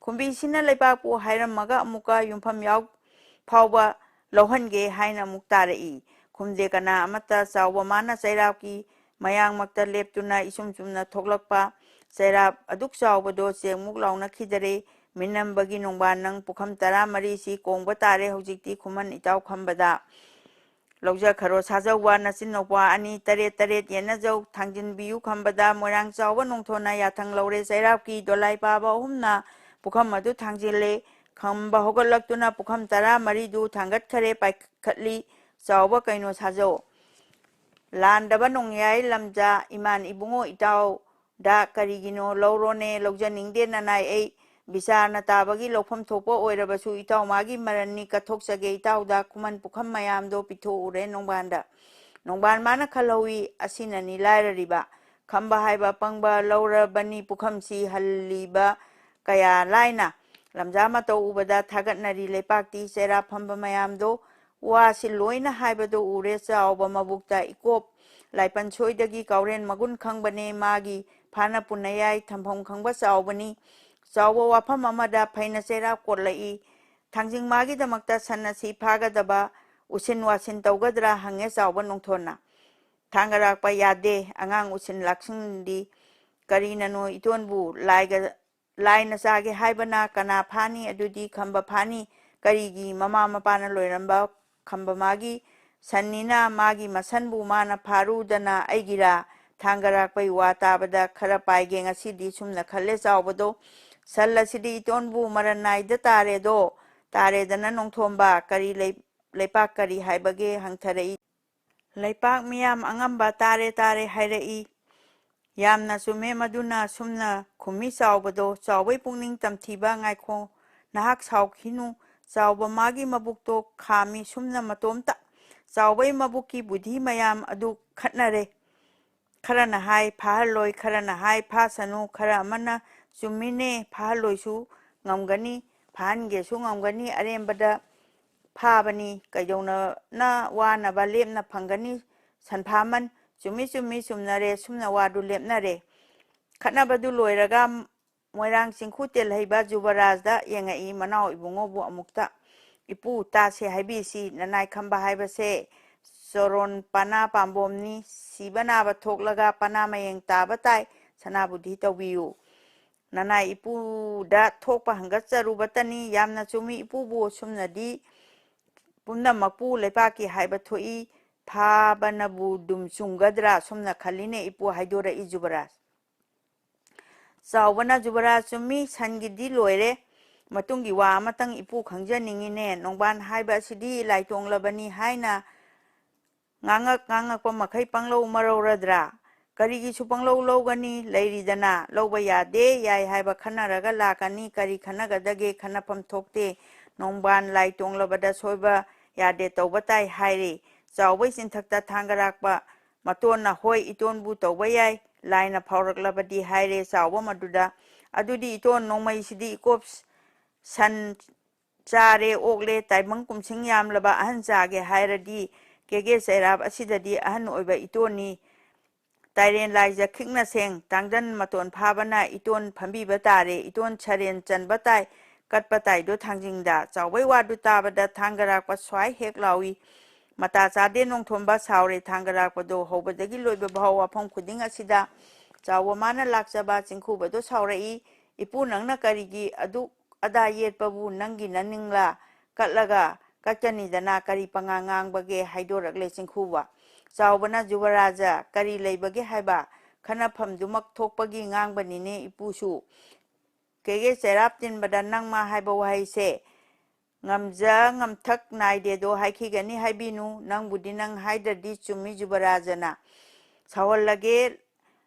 ꯈꯨꯝꯕꯤꯁꯤꯅ ꯂꯩꯄꯥꯛꯄꯨ ꯍꯥꯏꯔꯝꯃꯒ ꯑꯃꯨꯛꯀ ꯌꯨꯝꯐꯝ ꯌꯥꯎ ꯐꯥꯎꯕ ꯂꯧꯍꯟꯒꯦ ꯍꯥꯏꯅ ꯑꯃꯨꯛ ꯇꯥꯔꯛꯏ꯫ ꯈꯨꯝꯗꯦ ꯀꯅꯥ ꯑꯃꯠꯇ꯫ ꯆꯥꯎꯕ ꯃꯥꯅ ꯆꯩꯔꯥꯛꯀꯤ ꯃꯌꯥꯡꯃꯛꯇ ꯂꯦꯞꯇꯨꯅ ꯏꯆꯨꯝ ꯆꯨꯝꯅ ꯊꯣꯛꯂꯛꯄ ꯆꯩꯔꯥꯛ ꯑꯗꯨꯛ ꯆꯥꯎꯕꯗꯣ ꯆꯦꯡꯃꯨꯛ ꯂꯥꯎꯅꯈꯤꯗꯔꯦ꯫ ꯃꯤꯅꯝꯕꯒꯤ ꯅꯣꯡꯕꯥꯟ ꯅꯪ ꯄꯨꯈꯝ ꯇꯔꯥꯃꯔꯤꯁꯤ ꯀꯣꯡꯕ ꯇꯥꯔꯦ ꯍꯧꯖꯤꯛꯇꯤ ꯈꯨꯃꯟ ꯏꯇꯥꯎ ꯈꯝꯕꯗ꯫ ꯂꯧꯖꯈꯔꯣ ꯁꯥꯖꯧꯕ ꯅꯆꯤꯟ ꯅꯧꯄꯥ ꯑꯅꯤ ꯇꯔꯦꯠ ꯇꯔꯦꯠ ꯌꯦꯟꯅꯖꯧ ꯊꯥꯡꯖꯤꯟꯕꯤꯌꯨ ꯈꯝꯕꯗ꯫ ꯃꯣꯏꯔꯥꯡ ꯆꯥꯎꯕ ꯅꯣꯡꯊꯣꯟꯅ ꯌꯥꯊꯪ ꯂꯧꯔꯦ ꯆꯩꯔꯥꯛꯀꯤ ꯗꯣꯂꯥꯏ ꯄꯥꯕ ꯑꯍꯨꯝꯅ ꯄꯨꯈꯝ ꯑꯗꯨ ꯊꯥꯡꯖꯤꯜꯂꯦ꯫ ꯈꯝꯕ ꯍꯧꯒꯠꯂꯛꯇꯨꯅ ꯄꯨꯈꯝ ꯇꯔꯥꯃꯔꯤꯗꯨ ꯊꯥꯡꯒꯠꯈꯔꯦ ꯄꯥꯏꯈꯠꯂꯤ꯫ ꯆꯥꯎꯕ ꯀꯩꯅꯣ ꯁꯥꯖꯧ꯫ ꯂꯥꯟꯗꯕ ꯅꯣꯡꯌꯥꯏ ꯂꯝꯖꯥ ꯏꯃꯥꯟ ꯏꯕꯨꯡꯉꯣ ꯏꯇꯥꯎꯗ ꯀꯔꯤꯒꯤꯅꯣ ꯂꯧꯔꯣꯅꯦ ꯂꯧꯖꯅꯤꯡꯗꯦ ꯅꯅꯥꯏ ꯑꯩ ꯕꯤꯆꯥꯔꯅ ꯇꯥꯕꯒꯤ ꯂꯧꯐꯝ ꯊꯣꯛꯄ ꯑꯣꯏꯔꯕꯁꯨ ꯏꯇꯥꯎ ꯃꯥꯒꯤ ꯃꯔꯟꯅꯤ ꯀꯠꯊꯣꯛꯆꯒꯦ ꯏꯇꯥꯎꯗ ꯈꯨꯃꯟ ꯄꯨꯈꯝ ꯃꯌꯥꯝꯗꯣ ꯄꯤꯊꯣꯛꯎꯔꯦ ꯅꯣꯡꯕꯥꯟꯗ꯫ ꯅꯣꯡꯕꯥꯟ ꯃꯥꯅ ꯈꯜꯍꯧꯏ ꯑꯁꯤꯅꯅꯤ ꯂꯥꯏꯔꯔꯤꯕ ꯈꯝꯕ ꯍꯥꯏꯕ ꯑꯄꯪꯕ ꯂꯧꯔꯕꯅꯤ ꯄꯨꯈꯝꯁꯤ ꯍꯜꯂꯤꯕ ꯀꯌꯥ ꯂꯥꯏꯅ꯫ ꯂꯝꯖꯥ ꯃꯇꯧ ꯎꯕꯗ ꯊꯥꯒꯠꯅꯔꯤ ꯂꯩꯄꯥꯛꯇꯤ ꯆꯩꯔꯥ ꯐꯝꯕ ꯃꯌꯥꯝꯗꯣ ꯋꯥꯁꯤ ꯂꯣꯏꯅ ꯍꯥꯏꯕꯗꯨ ꯎꯔꯦ ꯆꯥꯎꯕ ꯃꯕꯨꯛꯇ ꯏꯀꯣꯞ ꯂꯥꯏꯄꯟ ꯁꯣꯏꯗꯒꯤ ꯀꯥꯎꯔꯦꯟ ꯃꯒꯨꯟ ꯈꯪꯕꯅꯦ ꯃꯥꯒꯤ ꯐꯥꯅ ꯄꯨꯟꯅ ꯌꯥꯏ ꯊꯝꯐꯝ ꯈꯪꯕ ꯆꯥꯎꯕꯅꯤ꯫ ꯆꯥꯎꯕ ꯋꯥꯐꯝ ꯑꯃꯗ ꯐꯩꯅ ꯆꯩꯔꯥꯛ ꯀꯣꯠꯂꯛꯏ꯫ ꯊꯥꯡꯖꯤꯡ ꯃꯥꯒꯤꯗꯃꯛꯇ ꯁꯟ ꯑꯁꯤ ꯐꯥꯒꯗꯕ ꯎꯁꯤꯟ ꯋꯥꯁꯤꯟ ꯇꯧꯒꯗ꯭ꯔꯥ ꯍꯪꯉꯦ ꯆꯥꯎꯕ ꯅꯣꯡꯊꯣꯟꯅ꯫ ꯊꯥꯡꯒꯔꯥꯛꯄ ꯌꯥꯗꯦ ꯑꯉꯥꯡ ꯎꯁꯤꯟ ꯂꯥꯛꯁꯤꯟꯗꯤ ꯀꯔꯤꯅꯅꯣ ꯏꯇꯣꯟꯕꯨ ꯂꯥꯏꯒ ꯂꯥꯏꯅ ꯆꯥꯒꯦ ꯍꯥꯏꯕꯅ ꯀꯅꯥ ꯐꯥꯅꯤ? ꯑꯗꯨꯗꯤ ꯈꯝꯕ ꯐꯥꯅꯤ꯫ ꯀꯔꯤꯒꯤ ꯃꯃꯥ ꯃꯄꯥꯅ ꯂꯣꯏꯔꯝꯕ ꯈꯝꯕ ꯃꯥꯒꯤ ꯁꯟꯅꯤꯅ ꯃꯥꯒꯤ ꯃꯁꯟꯕꯨ ꯃꯥꯅ ꯐꯥꯔꯨꯗꯅ ꯑꯩꯒꯤꯔꯥ? ꯊꯥꯡꯒꯔꯥꯛꯄꯩ ꯋꯥ ꯇꯥꯕꯗ ꯈꯔ ꯄꯥꯏꯒꯦ ꯉꯁꯤꯗꯤ ꯁꯨꯝꯅ ꯈꯜꯂꯦ ꯆꯥꯎꯕꯗꯣ꯫ ꯁꯟ ꯑꯁꯤꯗꯤ ꯏꯇꯣꯟꯕꯨ ꯃꯔꯟ ꯅꯥꯏꯗ ꯇꯥꯔꯦꯗꯣ꯫ ꯇꯥꯔꯦꯗꯅ ꯅꯣꯡꯊꯣꯝꯕ ꯀꯔꯤ ꯂꯩ-, ꯂꯩꯄꯥꯛ ꯀꯔꯤ ꯍꯥꯏꯕꯒꯦ ꯍꯪꯊꯔꯛꯏ꯫ ꯂꯩꯄꯥꯛ ꯃꯤꯌꯥꯝ ꯑꯉꯝꯕ ꯇꯥꯔꯦ ꯇꯥꯔꯦ ꯍꯥꯏꯔꯛꯏ꯫ ꯌꯥꯝꯅ ꯆꯨꯝꯃꯦ ꯃꯗꯨꯅ ꯁꯨꯝꯅ ꯈꯨꯝꯃꯤ ꯆꯥꯎꯕꯗꯣ꯫ ꯆꯥꯎꯕꯩ ꯄꯨꯛꯅꯤꯡ ꯇꯝꯊꯤꯕ ꯉꯥꯏꯈꯣ ꯅꯍꯥꯛ ꯁꯥꯎꯈꯤꯅꯨ꯫ ꯆꯥꯎꯕ ꯃꯥꯒꯤ ꯃꯕꯨꯛꯇꯣ ꯈꯥꯝꯃꯤ ꯁꯨꯝꯅ ꯃꯇꯣꯝꯇ꯫ ꯆꯥꯎꯕꯩ ꯃꯕꯨꯛꯀꯤ ꯕꯨꯙꯤ ꯃꯌꯥꯝ ꯑꯗꯨ ꯈꯠꯅꯔꯦ꯫ ꯈꯔꯅ ꯍꯥꯏ ꯐꯥꯍꯜꯂꯣꯏ ꯈꯔꯅ ꯍꯥꯏ ꯐꯥꯁꯅꯨ ꯈꯔ ꯑꯃꯅ ꯆꯨꯝꯃꯤꯅꯦ ꯐꯥꯍꯜꯂꯣꯏꯁꯨ ꯉꯝꯒꯅꯤ ꯐꯥꯍꯟꯒꯦꯁꯨ ꯉꯝꯒꯅꯤ ꯑꯔꯦꯝꯕꯗ ꯐꯥꯕꯅꯤ꯫ ꯀꯩꯗꯧꯅꯅ ꯋꯥꯅꯕ ꯂꯦꯞꯅ ꯐꯪꯒꯅꯤ? ꯁꯟꯐꯥꯃꯟ, ꯆꯨꯝꯃꯤ, ꯆꯨꯝꯃꯤ, ꯆꯨꯝꯅꯔꯦ꯫ ꯁꯨꯝꯅ ꯋꯥꯗꯨ ꯂꯦꯞꯅꯔꯦ꯫ ꯈꯠꯅꯕꯗꯨ ꯂꯣꯏꯔꯒ ꯃꯣꯏꯔꯥꯡ ꯆꯤꯡꯈꯨ ꯇꯦꯜꯍꯩꯕ ꯖꯨꯕꯔꯥꯖꯗ ꯌꯦꯡꯉꯛꯏ, ꯃꯅꯥꯎ ꯏꯕꯨꯡꯉꯣꯕꯨ ꯑꯃꯨꯛꯇ꯫ "ꯏꯄꯨ, ꯇꯥꯁꯦ ꯍꯥꯏꯕꯤꯁꯤ, ꯅꯅꯥꯏ ꯈꯝꯕ ꯍꯥꯏꯕꯁꯦ ꯆꯣꯔꯣꯟ ꯄꯅꯥ ꯄꯥꯝꯕꯣꯝꯅꯤ, ꯁꯤꯕ ꯅꯥꯕ ꯊꯣꯛꯂꯒ ꯄꯅꯥ ꯃꯌꯦꯡ ꯇꯥꯕ ꯇꯥꯏ, ꯁꯅꯥꯕꯨꯗꯤ ꯇꯧꯕꯤꯌꯨ꯫ ꯅꯅꯥꯏ ꯏꯄꯨꯗ ꯊꯣꯛꯄ ꯍꯪꯒꯠꯆꯔꯨꯕꯇꯅꯤ, ꯌꯥꯝꯅ ꯆꯨꯝꯃꯤ ꯏꯄꯨꯕꯨ, ꯑꯁꯨꯝꯅꯗꯤ ꯄꯨꯝꯅꯃꯛꯄꯨ ꯂꯩꯄꯥꯛꯀꯤ ꯍꯥꯏꯕ ꯊꯣꯛꯏ, ꯐꯥꯕꯅꯕꯨ ꯗꯨꯝ ꯆꯨꯝꯒꯗ꯭ꯔꯥ, ꯁꯨꯝꯅ ꯈꯜꯂꯤꯅꯦ ꯏꯄꯨ", ꯍꯥꯏꯗꯣꯔꯛꯏ ꯖꯨꯕꯔꯥꯖ꯫ ꯆꯥꯎꯕꯅ ꯖꯨꯕꯔꯥꯖ, "ꯆꯨꯝꯃꯤ, ꯁꯟꯒꯤꯗꯤ ꯂꯣꯏꯔꯦ꯫ ꯃꯇꯨꯡꯒꯤ ꯋꯥ ꯑꯃꯇꯪ ꯏꯄꯨ ꯈꯪꯖꯅꯤꯡꯉꯤꯅꯦ꯫ ꯅꯣꯡꯕꯥꯟ ꯍꯥꯏꯕ ꯑꯁꯤꯗꯤ ꯂꯥꯏ ꯇꯣꯡꯂꯕꯅꯤ ꯍꯥꯏꯅ ꯉꯥꯡꯉꯛ ꯉꯥꯡꯉꯛꯄ ꯃꯈꯩ ꯄꯪꯂꯧ ꯃꯔꯧꯔꯗ꯭ꯔꯥ? ꯀꯔꯤꯒꯤꯁꯨ ꯄꯪꯂꯧ ꯂꯧꯒꯅꯤ? ꯂꯩꯔꯤꯗꯅ, ꯂꯧꯕ ꯌꯥꯗꯦ, ꯌꯥꯏ ꯍꯥꯏꯕ ꯈꯟꯅꯔꯒ ꯂꯥꯛꯀꯅꯤ꯫ ꯀꯔꯤ ꯈꯟꯅꯒꯗꯒꯦ? ꯈꯟꯅꯐꯝ ꯊꯣꯛꯇꯦ꯫ ꯅꯣꯡꯕꯥꯟ ꯂꯥꯏ ꯇꯣꯡꯂꯕꯗ ꯁꯣꯏꯕ ꯌꯥꯗꯦ, ꯇꯧꯕ ꯇꯥꯏ", ꯍꯥꯏꯔꯦ꯫ ꯆꯥꯎꯕꯩ ꯆꯤꯟꯊꯛꯇ ꯊꯥꯡꯒꯔꯥꯛꯄ ꯃꯇꯣꯟꯅ, "ꯍꯣꯏ, ꯏꯇꯣꯟꯕꯨ ꯇꯧꯕ ꯌꯥꯏ, ꯂꯥꯏꯅ ꯐꯥꯎꯔꯛꯂꯕꯗꯤ", ꯍꯥꯏꯔꯦ꯫ ꯆꯥꯎꯕ ꯃꯗꯨꯗ, "ꯑꯗꯨꯗꯤ ꯏꯇꯣꯟ, ꯅꯣꯡꯃꯩꯁꯤꯗꯤ ꯏꯀꯣꯞ ꯁꯟ ꯆꯥꯔꯦ, ꯑꯣꯛꯂꯦ, ꯇꯥꯏꯕꯪ ꯀꯨꯝꯁꯤꯡ ꯌꯥꯝꯂꯕ ꯑꯍꯟ ꯆꯥꯒꯦ ꯍꯥꯏꯔꯗꯤ ꯀꯦꯒꯦ ꯆꯩꯔꯥꯞ ꯑꯁꯤꯗꯗꯤ ꯑꯍꯟ ꯑꯣꯏꯕ ꯏꯇꯣꯟꯅꯤ꯫ ꯇꯥꯏꯔꯦꯟ ꯂꯥꯏꯖ ꯈꯤꯛꯅ ꯁꯦꯡ, ꯇꯥꯡꯖꯟ ꯃꯇꯣꯟ ꯐꯥꯕꯅ ꯏꯇꯣꯟ ꯐꯝꯕꯤꯕ ꯇꯥꯔꯦ, ꯏꯇꯣꯟ ꯁꯔꯦꯟ ꯆꯟꯕ ꯇꯥꯏ, ꯀꯠꯄ ꯇꯥꯏꯗꯣ ꯊꯥꯡꯖꯤꯡꯗ"꯫ ꯆꯥꯎꯕꯩ ꯋꯥꯗꯨ ꯇꯥꯕꯗ ꯊꯥꯡꯒꯔꯥꯛꯄ ꯁ꯭ꯋꯥꯏ ꯍꯦꯛ ꯂꯥꯎꯏ꯫ ꯃꯇꯥ ꯆꯥꯗꯦ ꯅꯣꯡꯊꯣꯝꯕ, ꯁꯥꯎꯔꯦ ꯊꯥꯡꯒꯔꯥꯛꯄꯗꯣ꯫ ꯍꯧꯕꯗꯒꯤ ꯂꯣꯏꯕ ꯐꯥꯎ ꯋꯥꯐꯝ ꯈꯨꯗꯤꯡ ꯑꯁꯤꯗ ꯆꯥꯎꯕ ꯃꯥꯅ ꯂꯥꯛꯆꯕ꯫ ꯆꯤꯡꯈꯨꯕꯗꯣ ꯁꯥꯎꯔꯛꯏ, "ꯏꯄꯨ, ꯅꯪꯅ ꯀꯔꯤꯒꯤ ꯑꯗꯨꯛ ꯑꯗꯥ ꯌꯦꯠꯄꯕꯨ? ꯅꯪꯒꯤ ꯅꯅꯤꯡꯂꯥ ꯀꯠꯂꯒ ꯀꯠꯀꯅꯤꯗꯅ, ꯀꯔꯤ ꯄꯉꯥꯡ ꯉꯥꯡꯕꯒꯦ?" ꯍꯥꯏꯗꯣꯔꯛꯂꯦ ꯆꯤꯡꯈꯨꯕ꯫ ꯆꯥꯎꯕꯅ, "ꯖꯨꯕꯔꯥꯖ, ꯀꯔꯤ ꯂꯩꯕꯒꯦ ꯍꯥꯏꯕ? ꯈꯟꯅꯐꯝꯗꯨꯃꯛ ꯊꯣꯛꯄꯒꯤ ꯉꯥꯡꯕꯅꯤꯅꯦ ꯏꯄꯨꯁꯨ꯫ ꯀꯦꯒꯦ ꯆꯩꯔꯥꯞ ꯇꯤꯟꯕꯗ ꯅꯪꯃ ꯍꯥꯏꯕ ꯋꯥꯍꯩꯁꯦ ꯉꯝꯖ ꯉꯝꯊꯛ ꯅꯥꯏꯗꯦꯗꯣ ꯍꯥꯏꯈꯤꯒꯅꯤ ꯍꯥꯏꯕꯤꯅꯨ꯫ ꯅꯪꯕꯨꯗꯤ ꯅꯪ ꯍꯥꯏꯗ꯭ꯔꯗꯤ ꯆꯨꯝꯃꯤ ꯖꯨꯕꯔꯥꯖꯅ꯫ ꯁꯥꯎꯍꯜꯂꯒꯦ,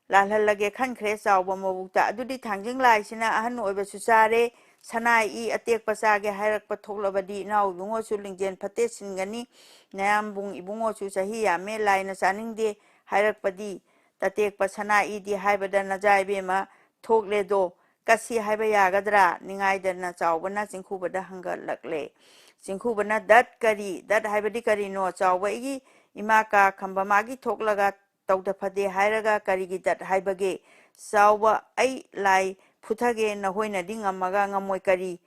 ꯂꯥꯜꯍꯜꯂꯒꯦ ꯈꯟꯈ꯭ꯔꯦ ꯆꯥꯎꯕ ꯃꯕꯨꯛꯇ꯫ ꯑꯗꯨꯗꯤ ꯊꯥꯡꯖꯤꯡ ꯂꯥꯏꯁꯤꯅ ꯑꯍꯟ ꯑꯣꯏꯕꯁꯨ ꯆꯥꯔꯦ, ꯁꯅꯥ ꯏ ꯑꯇꯦꯛꯄ ꯆꯥꯒꯦ ꯍꯥꯏꯔꯛꯄ ꯊꯣꯛꯂꯕꯗꯤ ꯏꯅꯥꯎ ꯏꯕꯨꯡꯉꯣꯁꯨ ꯂꯤꯡꯖꯦꯜ ꯐꯠꯇꯦ ꯁꯤꯟꯒꯅꯤ꯫ ꯅꯌꯥꯝꯕꯨꯡ ꯏꯕꯨꯡꯉꯣꯁꯨ ꯆꯍꯤ ꯌꯥꯝꯃꯦ, ꯂꯥꯏꯅ ꯆꯥꯅꯤꯡꯗꯦ ꯍꯥꯏꯔꯛꯄꯗꯤ꯫ ꯇꯇꯦꯛꯄ ꯁꯅꯥ ꯏꯗꯤ ꯍꯥꯏꯕꯗ ꯅꯖꯥ ꯏꯕꯦꯝꯃ ꯊꯣꯛꯂꯦꯗꯣ꯫ ꯀꯠꯁꯤ ꯍꯥꯏꯕ ꯌꯥꯒꯗ꯭ꯔꯥ? ꯅꯤꯡꯉꯥꯏꯗꯅ ꯆꯥꯎꯕꯅ ꯆꯤꯡꯈꯨꯕꯗ ꯍꯪꯒꯠꯂꯛꯂꯦ꯫ ꯆꯤꯡꯈꯨꯕꯅ, "ꯗꯠ ꯀꯔꯤ? ꯗꯠ ꯍꯥꯏꯕꯗꯤ ꯀꯔꯤꯅꯣ? ꯆꯥꯎꯕ ꯑꯩꯒꯤ ꯏꯃꯥ ꯀꯥ ꯈꯝꯕ ꯃꯥꯒꯤ ꯊꯣꯛꯂꯒ ꯇꯧꯗ ꯐꯗꯦ ꯍꯥꯏꯔꯒ ꯀꯔꯤꯒꯤ ꯗꯠ ꯍꯥꯏꯕꯒꯦ? ꯆꯥꯎꯕ ꯑꯩ ꯂꯥꯏ ꯐꯨꯊꯒꯦ, ꯅꯈꯣꯏꯅꯗꯤ ꯉꯝꯃꯒ ꯉꯝꯃꯣꯏ ꯀꯔꯤ?"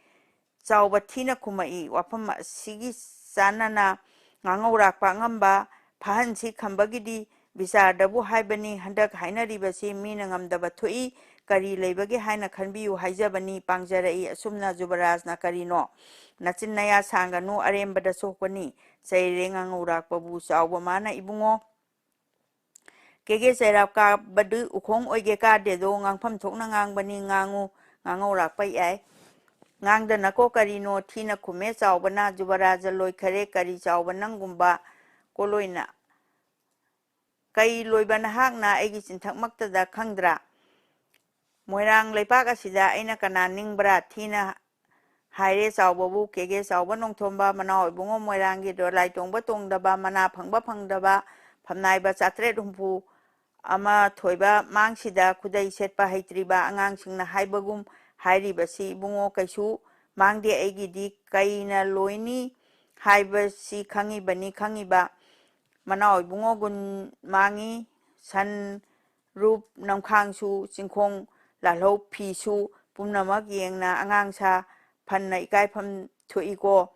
ꯆꯥꯎꯕ ꯊꯤꯅ ꯈꯨꯝꯃꯛꯏ꯫ ꯋꯥꯐꯝ ꯑꯁꯤꯒꯤ ꯆꯥꯟꯅꯅ ꯉꯥꯉꯧꯔꯥꯛꯄ ꯑꯉꯝꯕ ꯐꯥꯍꯟꯁꯤ ꯈꯝꯕꯒꯤꯗꯤ ꯕꯤꯆꯥꯔꯗꯕꯨ ꯍꯥꯏꯕꯅꯤ꯫ ꯍꯟꯗꯛ ꯍꯥꯏꯅꯔꯤꯕꯁꯤ ꯃꯤꯅ ꯉꯝꯗꯕ ꯊꯣꯛꯏ꯫ ꯀꯔꯤ ꯂꯩꯕꯒꯦ ꯍꯥꯏꯅ ꯈꯟꯕꯤꯌꯨ ꯍꯥꯏꯖꯕꯅꯤ꯫ ꯄꯥꯡꯖꯔꯛꯏ꯫ ꯑꯁꯨꯝꯅ ꯖꯨꯕꯔꯥꯖꯅ ꯀꯔꯤꯅꯣ? ꯅꯆꯤꯟ ꯅꯌꯥ ꯁꯥꯡꯒꯅꯨ, ꯑꯔꯦꯝꯕꯗ ꯁꯣꯛꯄꯅꯤ꯫ ꯆꯩꯔꯦ ꯉꯥꯉꯧꯔꯥꯛꯄꯕꯨ꯫ ꯆꯥꯎꯕ ꯃꯥꯅ, "ꯏꯕꯨꯡꯉꯣ, ꯀꯦꯒꯦ ꯆꯩꯔꯥꯛ ꯀꯥꯕꯗꯨ ꯎꯈꯣꯡ ꯑꯣꯏꯒꯦ ꯀꯥꯗꯦꯗꯣ, ꯉꯥꯡꯐꯝ ꯊꯣꯛꯅ ꯉꯥꯡꯕꯅꯤ, ꯉꯥꯡꯉꯨ, ꯉꯥꯉꯧꯔꯥꯛꯄ ꯌꯥꯏ꯫ ꯉꯥꯡꯗꯅꯀꯣ ꯀꯔꯤꯅꯣ?" ꯊꯤꯅ ꯈꯨꯝꯃꯦ ꯆꯥꯎꯕꯅ꯫ ꯖꯨꯕꯔꯥꯖ ꯂꯣꯏꯈꯔꯦ꯫ "ꯀꯔꯤ ꯆꯥꯎꯕ ꯅꯪꯒꯨꯝꯕ ꯀꯣꯂꯣꯏꯅ ꯀꯩ ꯂꯣꯏꯕ ꯅꯍꯥꯛꯅ ꯑꯩꯒꯤ ꯆꯤꯟꯊꯛꯃꯛꯇꯗ ꯈꯪꯗ꯭ꯔꯥ? ꯃꯣꯏꯔꯥꯡ ꯂꯩꯄꯥꯛ ꯑꯁꯤꯗ ꯑꯩꯅ ꯀꯅꯥ ꯅꯤꯡꯕ꯭ꯔꯥ?" ꯊꯤꯅ ꯍꯥꯏꯔꯦ ꯆꯥꯎꯕꯕꯨ꯫ ꯀꯦꯒꯦ ꯆꯥꯎꯕ ꯅꯣꯡꯊꯣꯝꯕ, ꯃꯅꯥꯎ ꯏꯕꯨꯡꯉꯣ ꯃꯣꯏꯔꯥꯡꯒꯤ ꯗꯣꯂꯥꯏ ꯇꯣꯡꯕ ꯇꯣꯡꯗꯕ, ꯃꯅꯥ ꯐꯪꯕ ꯐꯪꯗꯕ, ꯐꯝꯅꯥꯏꯕ ꯆꯥꯇ꯭ꯔꯦꯠ ꯍꯨꯝꯐꯨ ꯑꯃ ꯊꯣꯏꯕ ꯃꯥꯡꯁꯤꯗ ꯈꯨꯗꯩ ꯁꯦꯠꯄ ꯍꯩꯇ꯭ꯔꯤꯕ ꯑꯉꯥꯡꯁꯤꯡꯅ ꯍꯥꯏꯕꯒꯨꯝ ꯍꯥꯏꯔꯤꯕꯁꯤ ꯏꯕꯨꯡꯉꯣ ꯀꯩꯁꯨ ꯃꯥꯡꯗꯦ꯫ ꯑꯩꯒꯤꯗꯤ ꯀꯩꯅ ꯂꯣꯏꯅꯤ ꯍꯥꯏꯕꯁꯤ ꯈꯪꯉꯤꯕꯅꯤ, ꯈꯪꯉꯤꯕ꯫ ꯃꯅꯥꯎ ꯏꯕꯨꯡꯉꯣ ꯒꯨꯟ ꯃꯥꯡꯉꯤ, ꯁꯟ ꯔꯨꯞ ꯅꯝꯈꯥꯡꯁꯨ, ꯆꯤꯡꯈꯣꯡ ꯂꯥꯜꯍꯧ ꯐꯤꯁꯨ, ꯄꯨꯝꯅꯃꯛ ꯌꯦꯡꯅ ꯑꯉꯥꯡ ꯁꯥ ꯐꯟꯅ ꯏꯀꯥꯏꯐꯝ ꯊꯣꯛꯏꯀꯣ꯫